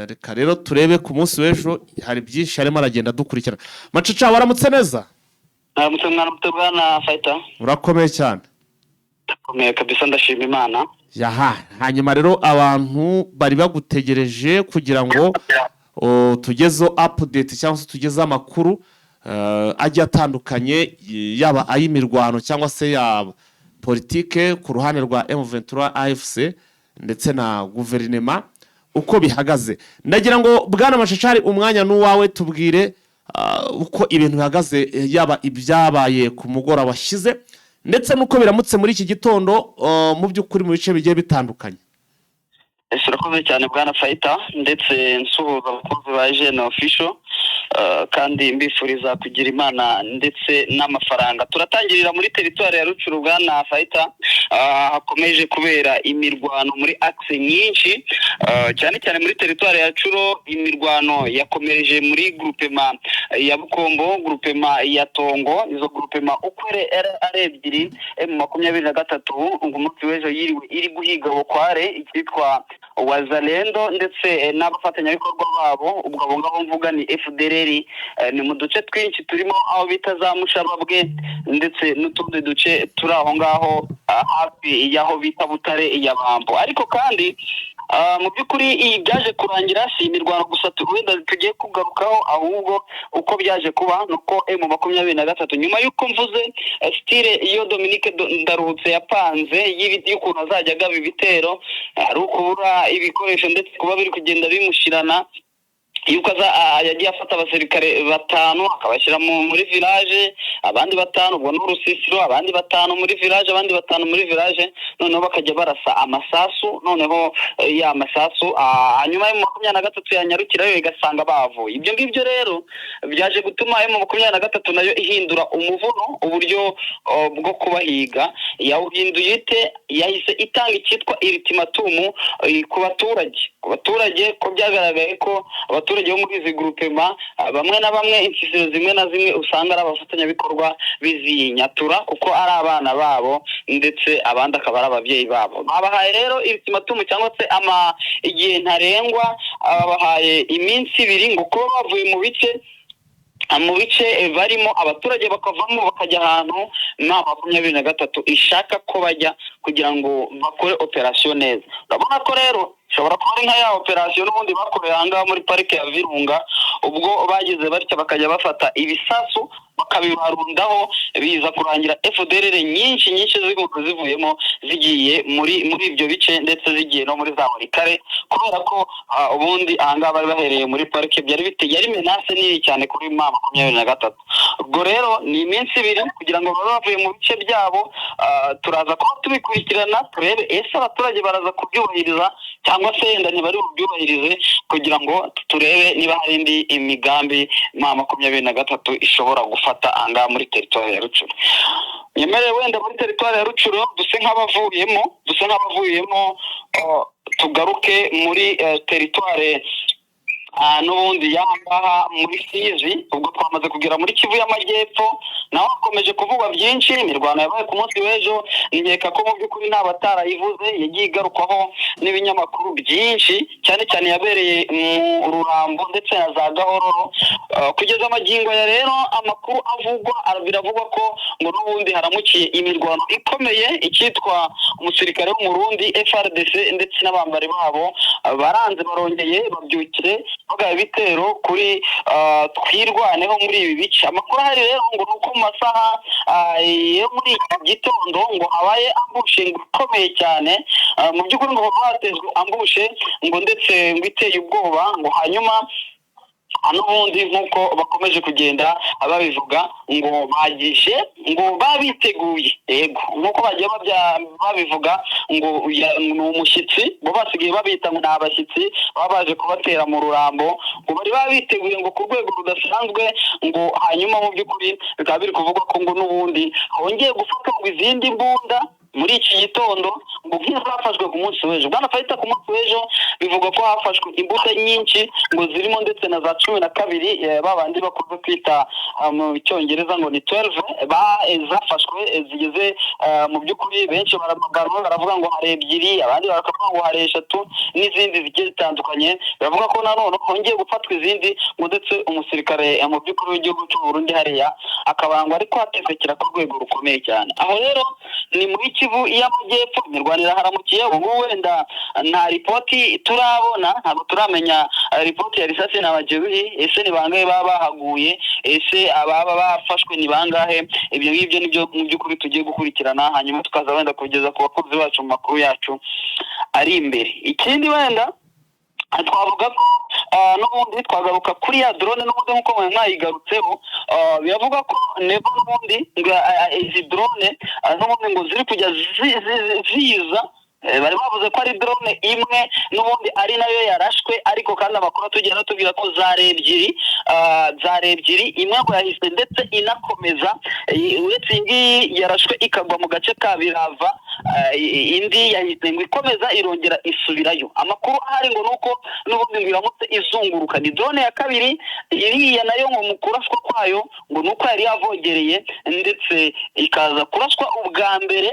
Reka rero turebe ku munsi w'ejo, hari byinshi arimo aragenda dukurikirana. Macaca, waramutse neza? Mwaramutse, mwaramutse bwana Fayita. Urakomeye cyane? Ndakomeye kabisa, ndashima Imana. Yaha, hanyuma rero abantu bari bagutegereje kugira ngo tugezeho update cyangwa se tugezeho amakuru agiye atandukanye, yaba ay'imirwano cyangwa se ya politike ku ruhande rwa M23 AFC ndetse na guverinema uko bihagaze. Ndagira ngo bwana Mashashari, umwanya n'uwawe, tubwire uko ibintu bihagaze, yaba ibyabaye ku mugoroba washyize ndetse n'uko biramutse muri iki gitondo, mu by'ukuri mu bice bigiye bitandukanye. Ese urakoze cyane bwana Fayita, ndetse nsuhuza abakunzi ba Jene Official, kandi mbifuriza kugira Imana ndetse n'amafaranga. Turatangirira muri teritwari ya Rucuru bwana Fayita. Hakomeje kubera imirwano muri axe nyinshi, cyane cyane muri teritwari ya Curo. Imirwano yakomereje muri groupement ya Bukombo, groupement ya Tongo. Izo groupement uko ari ebyiri, M23 ngo umunsi w'ejo yiriwe iri guhiga bukware icyitwa Wazalendo ndetse n'abafatanyabikorwa babo. Ubwo abo ngabo mvuga ni FDLR. Ni mu duce twinshi turimo aho bita za Mushababwe ndetse n'utundi duce turi aho ngaho, hafi y'aho bita Butare ya Bambo. Ariko kandi mu by'ukuri iyi byaje kurangira si imirwano gusa wenda tugiye kugarukaho, ahubwo uko byaje kuba ni uko M23, nyuma y'uko mvuze style iyo Dominique Ndaruhutse yapanze y'ukuntu azajya agaba ibitero, ari ukubura ibikoresho ndetse kuba biri kugenda bimushirana, yuko aza yagiye afata abasirikare batanu akabashyira muri village, abandi batanu ubwo ni urusisiro, abandi batanu muri village, abandi batanu muri village, noneho bakajya barasa amasasu. Noneho ya masasu, hanyuma M23 yanyarukirayo igasanga bavuye. Ibyo ngibyo rero byaje gutuma M23 nayo ihindura umuvuno, uburyo bwo kubahiga yawuhinduye ite? Yahise itanga icyitwa ultimatum ku baturage, ko byagaragaye ko abaturage bo muri izi groupement, bamwe na bamwe, insisiro zimwe na zimwe usanga ari abafatanyabikorwa bizinyatura, kuko ari abana babo ndetse abandi akaba ari ababyeyi babo. Babahaye rero ultimatum cyangwa se ama igihe ntarengwa, babahaye iminsi 2 ngo kuba bavuye mu bice barimo, abaturage bakavamo bakajya ahantu M23 ishaka ko bajya kugira ngo bakore operasiyo neza. Urabona ko rero ishobora kuba ari nka ya operasiyo n'ubundi bakoreye aha ngaha muri parike ya Virunga, ubwo bagize batya bakajya bafata ibisasu bakabibarundaho, biza kurangira FDLR nyinshi nyinshi z'inkoto zivuyemo zigiye muri ibyo bice, ndetse zigiye no muri za Walikale, kubera ko ubundi aha ngaha bari bahereye muri parike, byari bite yari menace nini cyane kuri M23. Ubwo rero ni iminsi 2 kugira ngo babe bavuye mu bice byabo. Turaza kuba tubikurikirana turebe ese abaturage baraza kubyubahiriza cyangwa se yenda ntibari bubyubahirize, kugira ngo turebe niba hari indi imigambi M23 ishobora gufata aha ngaha muri teritwari ya Rucuru. Nyemerere wenda muri teritwari ya Rucuru duse nk'abavuyemo, tugaruke muri teritwari n'ubundi y'aha ngaha muri Fizi. Ubwo twamaze kugera muri Kivu y'Amajyepfo, naho hakomeje kuvugwa byinshi. Imirwano yabaye ku munsi w'ejo, nkeka ko mu by'ukuri nta batarayivuze, yagiye igarukwaho n'ibinyamakuru byinshi, cyane cyane yabereye mu Rurambo ndetse na za Gahororo. Kugeza amagingo ya rero amakuru avugwa, biravugwa ko ngo n'ubundi haramukiye imirwano ikomeye. Icyitwa umusirikare w'Umurundi, FARDC ndetse n'abambari babo baranze, barongeye babyukire bagaba ibitero kuri Twirwaneho muri ibi bice. Amakuru ahari rero ngo ni uko mu masaha yo muri iki gitondo ngo habaye ambush ikomeye cyane. Mu by'ukuri ngo hatezwe ambush ngo ndetse ngo iteye ubwoba, ngo hanyuma n'ubundi nk'uko bakomeje kugenda babivuga ngo bagije ngo babiteguye, yego, nk'uko bagiye babivuga ngo ni umushyitsi, ngo basigaye babita ngo ni abashyitsi baba baje kubatera mu Rurambo, ngo bari babiteguye ngo ku rwego rudasanzwe. Ngo hanyuma mu by'ukuri bikaba biri kuvugwa ko ngo n'ubundi hongeye gufatwa izindi mbunda muri iki gitondo, Ngo nk'izafashwe ku munsi w'ejo, bwana Fayita, ku munsi w'ejo bivugwa ko hafashwe imbunda nyinshi ngo zirimo ndetse na za 12, ba bandi bakunze kwita mu Cyongereza ngo ni 12, zafashwe zigeze mu by'ukuri benshi bamwe baravuga ngo hari ebyiri, abandi bakavuga ngo hari eshatu n'izindi zigiye zitandukanye. Baravuga ko nanone hongeye gufatwa izindi, ngo ndetse umusirikare mu by'ukuri w'igihugu cy'u Burundi hariya akaba ngo ari kuhatesekera ku rwego rukomeye cyane. Aho rero ni muri Kivu y'Amajyepfo, imirwano iraharamukiye. Ubu ngubu wenda nta ripoti turabona, ntabwo turamenya ripoti ya risasi na majeruhi. Ese ni bangahe baba bahaguye? Ese ababa bafashwe ni bangahe? Ibyo ngibyo nibyo mu by'ukuri tugiye gukurikirana, hanyuma tukaza wenda kugeza ku bakunzi bacu mu makuru yacu ari imbere. Ikindi wenda twavuga ko n'ubundi twagaruka kuri ya drone n'ubundi nk'uko mwari mwayigarutseho. Biravuga ko Neva n'ubundi ngo izi drone n'ubundi ngo ziri kujya ziza. Bari bavuze ko ari drone imwe n'ubundi ari nayo yarashwe, ariko kandi amakuru atugenda atubwira ko zari ebyiri, zari ebyiri. Imwe ngo yahise ndetse inakomeza. Uretse iyi ngiyi yarashwe ikagwa mu gace ka Birava, indi yahise ngo ikomeza irongera isubirayo. Amakuru ahari ngo nuko n'ubundi ngo iramutse izunguruka ni drone ya kabiri. Iriya nayo ngo mu kuraswa kwayo ngo nuko yari yavogereye ndetse ikaza kuraswa ubwa mbere,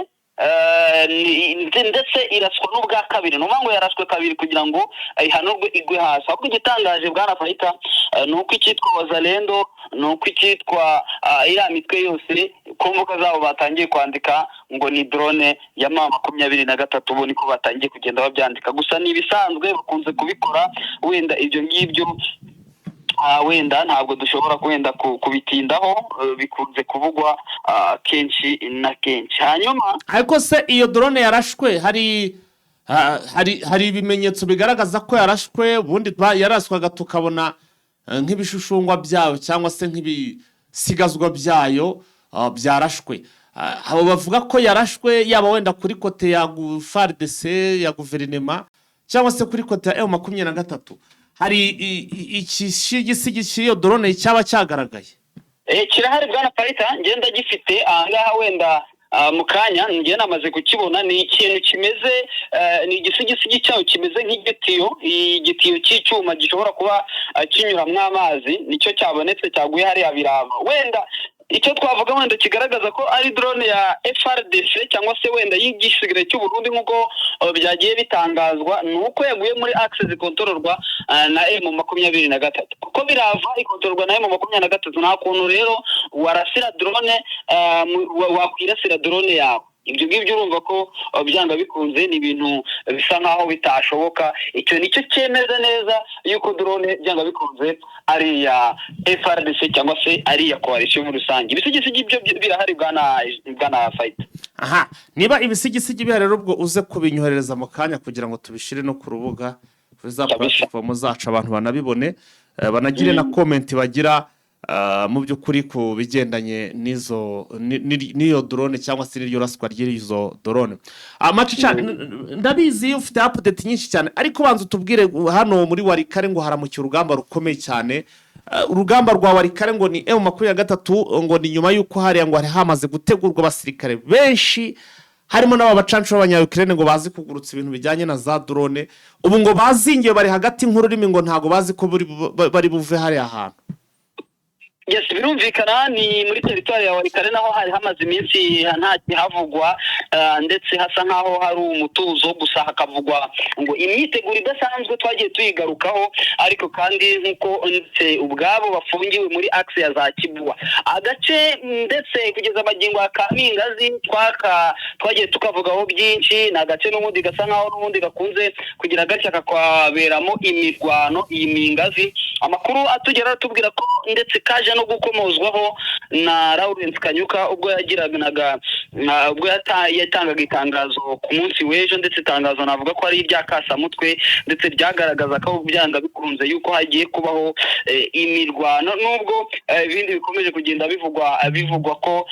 ndetse iraswa n'ubwa kabiri. Ni ukuvuga ngo yarashwe kabiri kugira ngo ihanurwe igwe hasi. Ahubwo igitangaje, bwana Fayita, ni uko icyitwa Wazalendo, ni uko icyitwa iriya mitwe yose ku mbuga zabo batangiye kwandika ngo ni drone ya M23. Ubu niko batangiye kugenda babyandika. Gusa ni ibisanzwe, bakunze kubikora. Wenda ibyo ngibyo wenda ntabwo dushobora wenda kubitindaho, bikunze kuvugwa kenshi na kenshi. Hanyuma Ariko se iyo drone yarashwe, hari ibimenyetso bigaragaza ko yarashwe? Ubundi yaraswaga tukabona nk'ibishushungwa byayo cyangwa se nk'ibisigazwa byayo byarashwe. Abo bavuga ko yarashwe, yaba wenda kuri côté ya FARDC, ya guverinema, cyangwa se kuri côté ya M23, hari ikisigisigi cy'iyo drone cyaba cyagaragaye? Kirahari, bwana Parita, ngenda gifite ahangaha. Wenda mu kanya njye namaze kukibona. Ni ikintu kimeze ni igisigisigi cyayo kimeze nk'igitiyo, igitiyo cy'icyuma gishobora kuba kinyuramo amazi. Nicyo cyabonetse cyaguye hariya Birava. Wenda icyo twavuga wenda kigaragaza ko ari drone ya FARDC cyangwa se wenda y'igisirikare cy'u Burundi nk'uko byagiye bitangazwa, ni uko yaguye muri axe zikontororwa na M23, kuko Birava ikontororwa na M23. Nta kuntu rero warasira drone wakwirasira drone yawe. Ibyo ngibyo urumva ko byanga bikunze ni ibintu bisa nkaho bitashoboka. Icyo nicyo cyemeza neza yuko drone byanga bikunze ari iya FARDC cyangwa se ari iya coalition muri rusange. Ibisigisigi byo birahari, bwana Fayita. Aha, niba ibisigisigi bihari rero, ubwo uze kubinyoherereza mu kanya kugira ngo tubishyire no ku rubuga, kuri za platform zacu, abantu banabibone, banagire na comment bagira mu by'ukuri ku bigendanye n'izo n'iyo drone cyangwa se n'iryo raswa ry'izo drone. Amacica, ndabizi iyo ufite update nyinshi cyane, ariko banza utubwire hano muri Walikale ngo haramukiye urugamba rukomeye cyane. Urugamba rwa Walikale ngo ni M23, ngo ni nyuma y'uko hariya ngo hari hamaze gutegurwa abasirikare benshi, harimo n'aba bacanshuro b'Abanyayukirene ngo bazi kugurutsa ibintu bijyanye na za drone. Ubu ngo bazingiwe, bari hagati nk'ururimi, ngo ntabwo bazi ko bari buve hariya hantu. Yes, birumvikana, ni muri teritwari ya Walikale naho hari hamaze iminsi nta kihavugwa, ndetse hasa nkaho hari umutuzo gusa, hakavugwa ngo imyiteguro idasanzwe twagiye tuyigarukaho. Ariko kandi nk'uko ndetse ubwabo bafungiwe muri axe ya za Kibua, agace ndetse kugeza amagingo ya Kamingazi twaka twagiye tukavugaho byinshi, ni agace n'ubundi gasa nkaho n'ubundi gakunze kugira gatya kakwaberamo imirwano. Iyi Mingazi, amakuru atugera atubwira ko ndetse kaje no gukomozwaho na Lawrence Kanyuka ubwo yagiranaga ubwo yatangaga itangazo ku munsi w'ejo, ndetse itangazo navuga ko ari irya kasamutwe, ndetse ryagaragaza ko byanga bikunze yuko hagiye kubaho imirwano, nubwo ibindi bikomeje kugenda bivugwa ko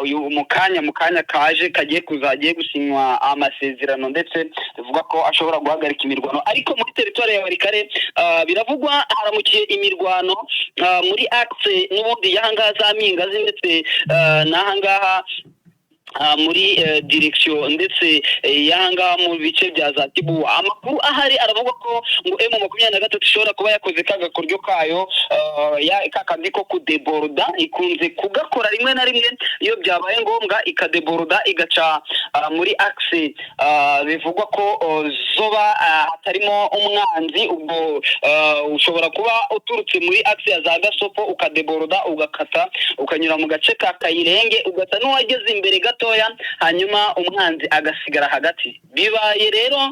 uyu mu kanya kaje kagiye kuzagiye gusinywa amasezerano, ndetse bivuga ko ashobora guhagarika imirwano. Ariko muri teritwari ya Walikale biravugwa haramukiye imirwano muri axe n'ubundi y'ahangaha za Mingazi, ndetse n'ahangaha Muri direction ndetse y'ahangaha mu bice bya za Kibuwa, amakuru ahari aravuga ko ngo M23 ishobora kuba yakoze ka gakoryo kayo, kakandi ko kudeboroda. Ikunze kugakora rimwe na rimwe iyo byabaye ngombwa, ikadeboroda igaca muri axe bivugwa ko zoba hatarimo umwanzi. Ubwo ushobora kuba uturutse muri axe ya za Gasopo, ukadeboroda, ugakata, ukanyura mu gace ka Kayirenge, ugasa n'uwageze imbere gatoya, hanyuma umwanzi agasigara hagati. Bibaye rero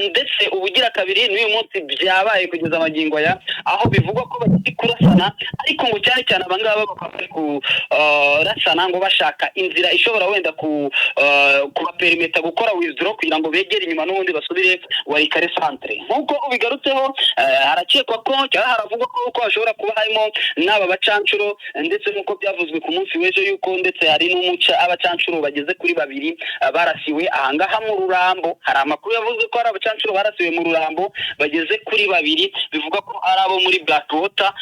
ndetse ubugira kabiri n'uyu munsi byabaye kugeza amagingo aya, aho bivugwa ko bakiri kurasana, ariko ngo cyane cyane abangaba bakaba bari kurasana ngo bashaka inzira ishobora wenda kubaperimeta gukora withdraw kugira ngo begere inyuma n'ubundi basubire Walikale centre. Nk'uko ubigarutseho, harakekwa ko cyangwa haravugwa ko hashobora kuba harimo n'aba bacancuro, ndetse nk'uko byavuzwe ku munsi w'ejo yuko ndetse hari n'umuca abacancuro bageze kuri babiri barasiwe ahangaha mu Rurambo. Hari amakuru yavuze ko hari abacancuro barasiwe mu Rurambo bageze kuri babiri, bivuga ko ari abo muri Blackwater.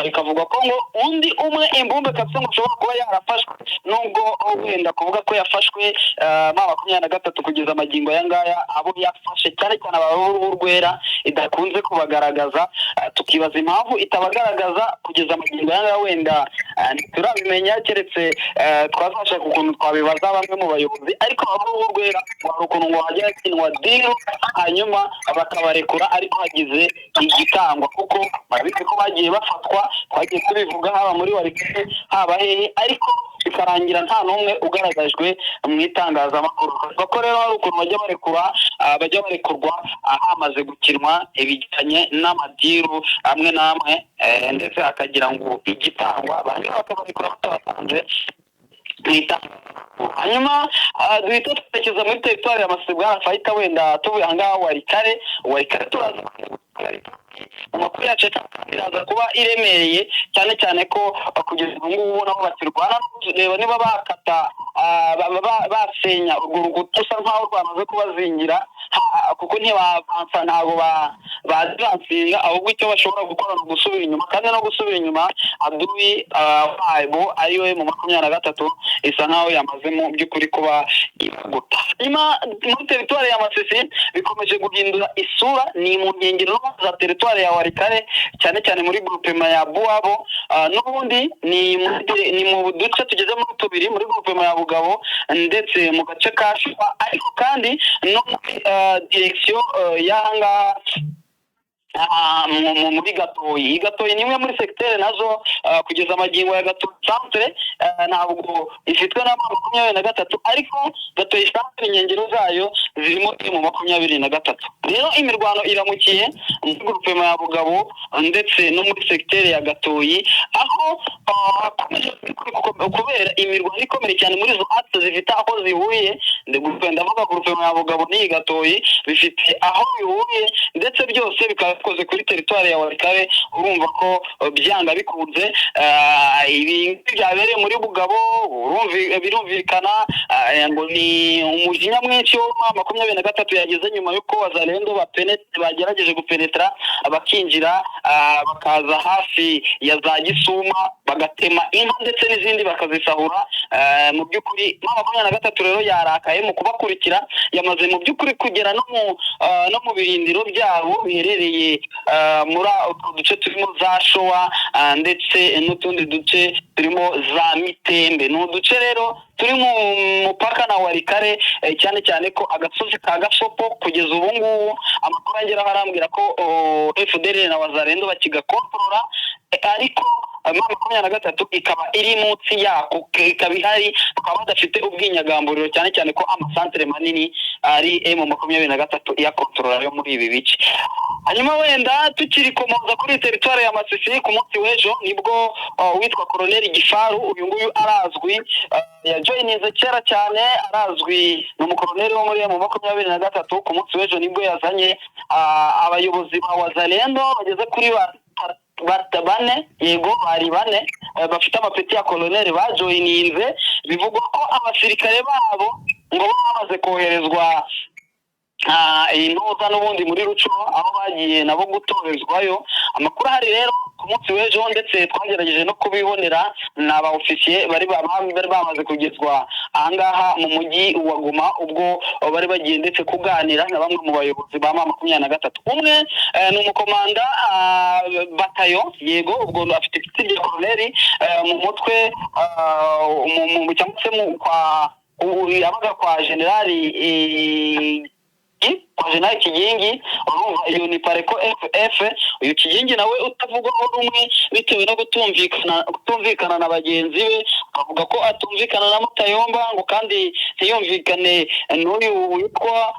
Bikavugwa ko ngo undi umwe imbumbe kabisa ngo ashobora kuba yarafashwe, nubwo wenda kuvuga ko yafashwe, M23 kugeza amagingo aya ngaya abo yafashe cyane cyane ab'uruhu rwera idakunze kubagaragaza. Tukibaza impamvu itabagaragaza kugeza amagingo aya ngaya. Wenda ntiturabimenya, keretse twazashaka ukuntu twabibaza bamwe mu bayobozi, ariko ab'uruhu rwera hari ukuntu ngo hajya hakinwa deal hanyuma bakabarekura ariko hagize igitangwa, kuko barabizi ko bagiye bafatwa, twagiye tubivuga haba muri Walikale haba hehe, ariko bikarangira nta n'umwe ugaragajwe mu itangazamakuru. Bavuga ko rero hari ukuntu bajya barekura, bajya barekurwa hamaze gukinwa ibijyanye n'ama deal amwe n'amwe, ndetse hakagira ngo igitangwa, bandi bakabarekura batabasanze mu itangazamakuru. Hanyuma duhita twerekeza muri teritwari ya Masisi, bwana Fayita. Wenda tuvuye ahangaha Walikale, Walikale turaza amakuru yacu iraza kuba iremereye cyane cyane ko kugeza ubu ngubu nabo bakirwana reba niba bakata, basenya urwo rukuta rusa nkaho rwamaze kubazingira, kuko ntibavansa, ntabwo bazivansinga, ahubwo icyo bashobora gukora ni ugusubira inyuma, kandi no gusubira inyuma adui wabo ariwe M23 isa nkaho yamaze mu by'ukuri kuba guta. Nyuma muri teritwari ya Masisi bikomeje guhindura isura, ni mu nkengero za teritwari ya Walikale, cyane cyane muri groupement ya Buwabo. N'ubundi ni mu duce tugeze muri tubiri muri groupement ya Bugabo ndetse mu gace ka Shuba, ariko kandi no muri direction y'ahangaha muri Gatoyi. Gatoyi ni imwe muri segiteri nazo kugeza amagingo ya Gatoyi centre ntabwo ifitwe na 23, ariko Gatoyi centre inkengero zayo zirimo M23. Rero imirwano iramukiye muri groupement ya Bugabo ndetse no muri segiteri ya Gatoyi, aho hakomeje kubera imirwano ikomeye cyane muri izo axe zifite aho zihuriye. Ndavuga groupement ya Bugabo n'iyi Gatoyi bifite aho bihuriye, ndetse byose bikaba bikoze kuri teritwari ya Walikale. Urumva ko byanga bikunze ibi byabereye muri Bugabo birumvikana ngo ni umujinya mwinshi wo 23 yageze nyuma y'uko Wazalendo bagerageje gupenetra bakinjira, bakaza hafi ya za Gisuma, bagatema inka ndetse n'izindi bakazisahura. Mu by'ukuri M23 rero yarakaye mu kubakurikira, yamaze mu by'ukuri kugera no mu birindiro byabo biherereye muri utwo duce turimo za Showa, ndetse n'utundi duce turimo za Mitembe. Ni uduce rero turi mu mupaka na Walikale, cyane cyane ko agasozi ka Gasopo kugeza ubu ngubu amakuru angeraho arambwira ko FDLR na Wazalendo bakigakontorora, ariko M23 ikaba iri munsi yako, ikaba ihari, bakaba badafite ubwinyagamburiro, cyane cyane ko amasantere manini ari M23 iyakontorora yo muri ibi bice. Hanyuma wenda tukiri komoza kuri teritwari ya Masisi, ku munsi w'ejo nibwo witwa Koroneli Gifaru, uyu nguyu arazwi, yajoyininze kera cyane, arazwi, ni umukoroneli wo muri M23. Ku munsi w'ejo nibwo yazanye abayobozi ba Wazalendo bageze kuri bane, yego bari bane, bafite amapeti ya koloneli bajoyininze. Bivugwa ko abasirikare babo ngo bamaze koherezwa intuza n'ubundi muri Rucuro, aho bagiye nabo gutorezwayo. Amakuru ahari rero ku Ku munsi w'ejo ndetse twagerageje no kubibonera, ni aba ofisiye bari bamaze kugezwa ahangaha mu mujyi wa Goma, ubwo bari bagiye ndetse kuganira na bamwe mu bayobozi ba M23. Umwe ni umukomanda batayo, yego, ubwo afite ipeti rya koroneri mu mutwe cyangwa se kwa yabaga kwa generali Kigingi. Urumva iyo ni Pareko FF. Uyu Kigingi nawe utavugwaho rumwe bitewe no kutumvikana na bagenzi be, akavuga ko atumvikana na Mutayomba, ngo kandi ntiyumvikane n'uyu witwa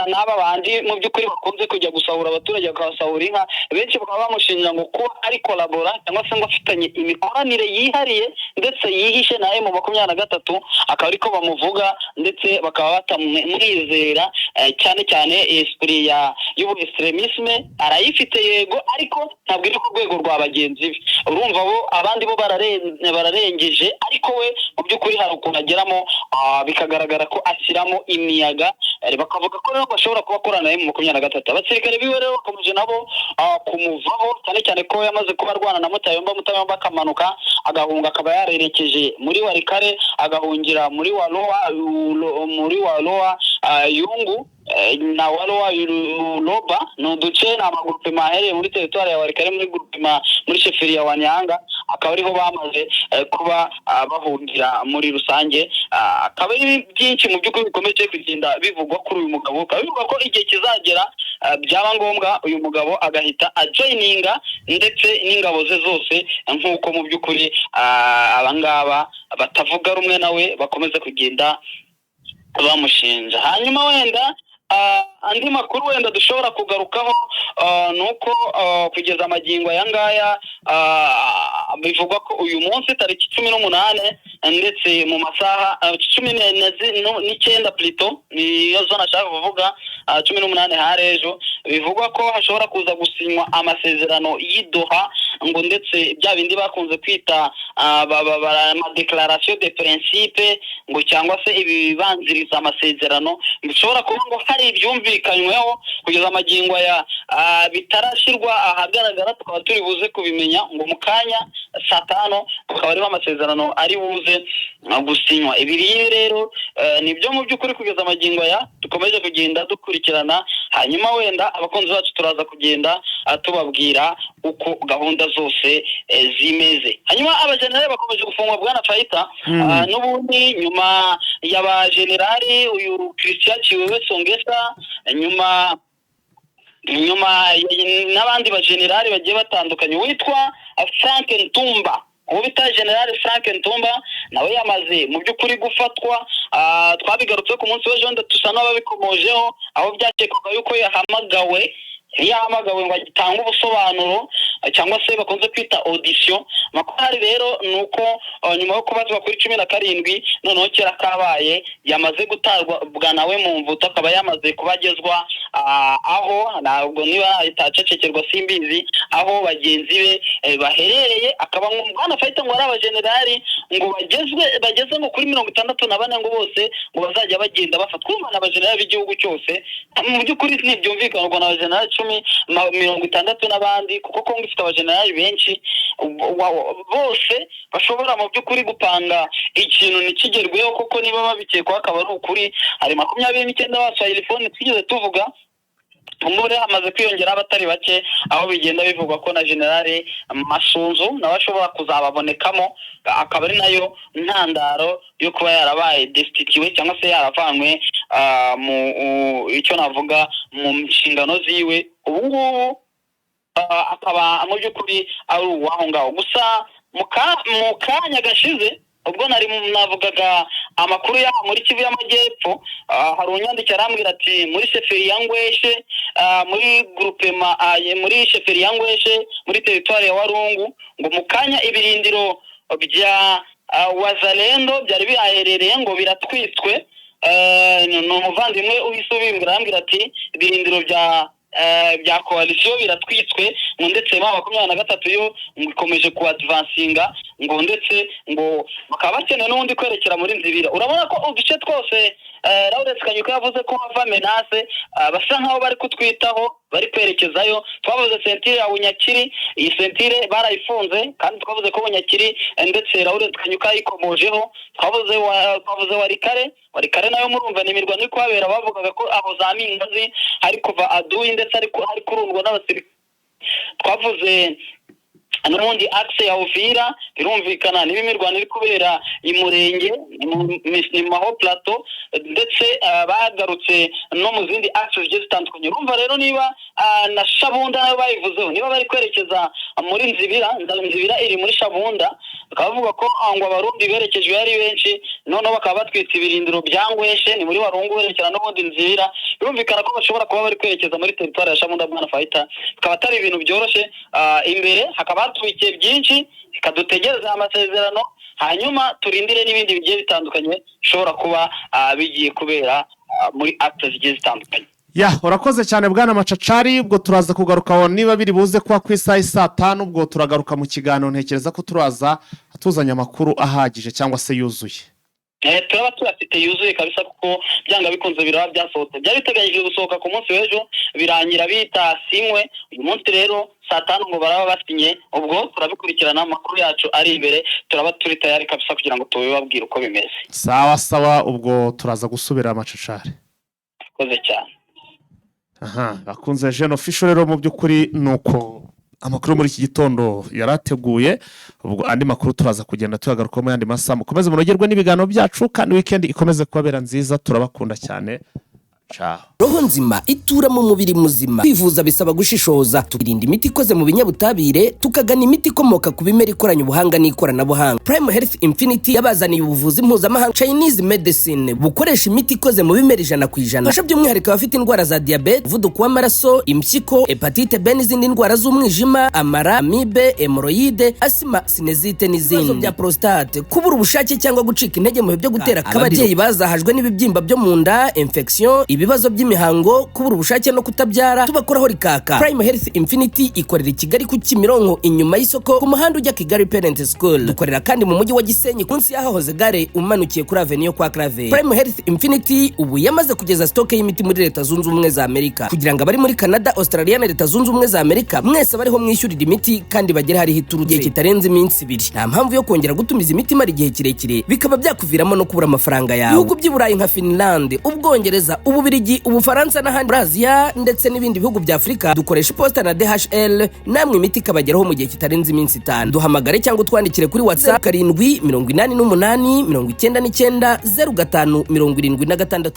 n'aba bandi mu by'ukuri bakunze kujya gusahura abaturage, bakabasahura inka. Benshi bakaba bamushinja ngo kuba ari collaborer cyangwa se ngo afitanye imikoranire yihariye ndetse yihishe na M23, akaba ariko bamuvuga, ndetse bakaba batamwizera, cyane cyane esprit ya y'ubu extrémisme arayifite, yego, ariko ntabwo iri ku rwego rwa bagenzi be. Urumva bo abandi bo bararengeje, ariko we mu by'ukuri hari ukuntu ageramo bikagaragara ko ashyiramo imiyaga. Bakavuga ko rero bashobora kuba akorana na M23. Abasirikare biwe rero bakomeje nabo kumuvaho, cyane cyane ko yamaze kuba arwana na Mutayomba, Mutayomba akamanuka agahunga, akaba yarerekeje muri Warikare, agahungira muri Waloa Yungu na Waloa Loba. Ni uduce, ni amagroupement aherereye muri teritwari ya Warikare, muri groupement, muri chefferie ya Wanyanga, akaba ariho bamaze kuba bahungira muri rusange. Akaba ari byinshi mu by'ukuri bikomeje kugenda bivugwa kuri uyu mugabo. Bikaba bivugwa ko igihe kizagera, byaba ngombwa, uyu mugabo agahita ajoininga ndetse n'ingabo ze zose, nk'uko mu by'ukuri abangaba batavuga rumwe nawe bakomeza kugenda bamushinja. Hanyuma wenda andi makuru wenda dushobora kugarukaho ni uko kugeza amagingo aya ngaya bivugwa ko uyu munsi tariki 18, ndetse mu masaha 19 plutôt, niyo zo nashaka kuvuga, 18 hari ejo, bivugwa ko hashobora kuza gusinywa amasezerano y'i Doha, ngo ndetse bya bindi bakunze kwita amadéclaration de principe, ngo cyangwa se ibibanziriza amasezerano, bishobora kuba ngo hari ibyumvikanyweho. Kugeza amagingo aya bitarashyirwa ahagaragara, tukaba turi buze kubimenya ngo mu kanya saa 5, akaba ariho amasezerano ari buze gusinywa. Ibi rero nibyo mu by'ukuri kugeza amagingo aya dukomeje kugenda dukurikirana. Hanyuma wenda abakunzi bacu turaza kugenda tubabwira uko gahunda zose zimeze. Hanyuma abajenerali bakomeje gufungwa, bwana Fayita. N'ubundi nyuma y'abajenerali uyu Christian Chiwewe Songesa, nyuma n'abandi bajenerali bagiye batandukanye, witwa Frank Ntumba, uwo bita General Frank Ntumba, nawe yamaze mu by'ukuri gufatwa. Twabigarutse ku munsi w'ejo, dusa n'ababikomojeho, aho byakekwaga yuko yahamagawe ngo atange ubusobanuro, cyangwa se bakunze kwita audition. Amakuru ahari rero ni uko nyuma yo kubazwa kuri 17, noneho kera kabaye yamaze gutarwa nawe mu mvuto, akaba yamaze kubagezwa aho, ntabwo niba ahita simbizi, aho bagenzi be baherereye. Akaba bwana Fayita ngo ari abajenerali ngo bageze ngo kuri 64, ngo bose ngo bazajya bagenda bafatwa. Urumva ni abajenerali b'igihugu cyose mu by'ukuri, ntibyumvikana ngo ni abajenerali 10 60 n'abandi, kuko Kongo ifite abajenerali benshi bose bashobora mu by'ukuri gupanga ikintu ntikigerweho, kuko niba babikekwaho akaba ari ukuri. Hari 29 ba swahiliphones twigeze tuvuga, umubare hamaze kwiyongeraho abatari bake, aho bigenda bivugwa ko na Generale Masunzu nawe ashobora kuzababonekamo, akaba ari nayo ntandaro yo kuba yarabaye destitué cyangwa se yaravanywe mu icyo navuga mu nshingano ziwe. Ubu ngubu akaba mu by'ukuri ari uwaho ngaho. Gusa mu kanya gashize, ubwo nari navugaga amakuru y'aha muri Kivu y'Amajyepfo, hari unyandikira arambwira ati muri chefferie ya Ngweshe, muri groupement, muri chefferie ya Ngweshe, muri teritwari ya Warungu, ngo mu kanya ibirindiro bya Wazalendo byari bihaherereye ngo biratwitswe. Ni umuvandimwe uhise ubimbwira, arambwira ati ibirindiro bya coalition biratwitswe, ngo ndetse M23 yo ngo ikomeje kuadvancinga, ngo ndetse ngo bakaba bakeneye n'ubundi kwerekera muri Nzibira. Urabona ko uduce twose Lawrence Kanyuka yavuze ko hava menace, basa nkaho bari kutwitaho, bari kwerekezayo. Twavuze ceinture ya Bunyakiri, iyi ceinture barayifunze, kandi twavuze ko Bunyakiri ndetse Lawrence Kanyuka yayikomojeho. Twavuze Walikale. Walikale nayo murumva ni imirwano iri kuhabera. Bavugaga ko aho za Mingazi hari kuva aduyi, ndetse hari kurundwa n'abasirikare. Twavuze n'ubundi axe ya Uvira, birumvikana niba imirwano iri kubera i Murenge, ni mu maho plateau, ndetse bagarutse no mu zindi axe zigiye zitandukanye. Urumva rero niba na Shabunda nayo bayivuzeho, niba bari kwerekeza muri Nzibira, Nzibira iri muri Shabunda, bakaba bavuga ko ngo Abarundi berekejwe ari benshi, noneho bakaba batwitse ibirindiro bya Ngweshe, ni muri Warungu werekera n'ubundi Nzibira. Birumvikana ko bashobora kuba bari kwerekeza muri teritwari ya Shabunda, bwana Fayita. Bikaba atari ibintu byoroshye. Imbere hakaba hatwikiye byinshi. Reka dutegereze amasezerano, hanyuma turindire n'ibindi bigiye bitandukanye bishobora kuba bigiye kubera muri axe zigiye zitandukanye. Ya, urakoze cyane, bwana Macacari. Ubwo turaza kugaruka niba biri buze kuba ku isaha y'i 5:00, ubwo turagaruka mu kiganiro. Ntekereza ko turaza tuzanye amakuru ahagije cyangwa se yuzuye. Turaba tuyafite yuzuye kabisa, kuko byanga bikunze biraba byasohotse. Byari biteganyijwe gusohoka ku munsi w'ejo, birangira bitasinywe. Uyu munsi rero saa 5 ngo baraba basinye. Ubwo turabikurikirana, amakuru yacu ari imbere, turaba turi tayari kabisa kugira ngo tubibabwire uko bimeze. Sawa sawa, ubwo turaza gusubira, Macacari. Urakoze cyane. Aha bakunze Jene Official rero, mu by'ukuri ni uko amakuru muri iki gitondo yari ateguye. Ubwo andi makuru turaza kugenda tuyagarukaho mu yandi masaha. Mukomeze munogerwe n'ibiganiro byacu, kandi wikendi ikomeze kubabera nziza. Turabakunda cyane, ciao. Roho nzima itura mu mubiri muzima. Kwivuza bisaba gushishoza, tukirinda imiti ikoze mu binyabutabire, tukagana imiti ikomoka ku bimera ikoranye ubuhanga n'ikoranabuhanga. Prime Health Infinity yabazaniye ubuvuzi mpuzamahanga, Chinese medicine, bukoresha imiti ikoze mu bimera 100%. Fasha by'umwihariko abafite indwara za diyabete, umuvuduko w'amaraso, impyiko, hépatite B n'izindi ndwara z'umwijima, amara, amibe, hémorroïdes, asima, sinusite n'izindi, ibibazo bya prostate, kubura ubushake cyangwa gucika intege mu bihe byo gutera akabariro, ababyeyi bazahajwe n'ibibyimba byo mu nda, infection, ibibazo by'imihango, kubura ubushake no kutabyara, tubakoraho rikaka. Prime Health Infinity ikorera i Kigali ku Kimironko, inyuma y'isoko, ku muhanda ujya Kigali Parent School. Dukorera kandi mu mujyi wa Gisenyi, munsi y'ahahoze gare, umanukiye kuri avenue yo kwa Claver. Prime Health Infinity ubu yamaze kugeza stock y'imiti muri Leta Zunze Ubumwe za Amerika, kugira ngo abari muri Canada, Australia na Leta Zunze Ubumwe za Amerika mwese bariho mwishyurira imiti kandi bagere hariho iturutse igihe kitarenze iminsi 2. Nta mpamvu yo kongera gutumiza imiti imara igihe kirekire, bikaba byakuviramo no kubura amafaranga yawe. Ibihugu by'i Burayi nka Finland, Ubwongereza, Ububirigi, Ubufaransa n'ahandi muri Aziya, ndetse n'ibindi bihugu bya Afurika, dukoresha iposita na DHL, namwe imiti ikabageraho mu gihe kitarenze iminsi 5. Duhamagare cyangwa utwandikire kuri WhatsApp: 788 99 05 76.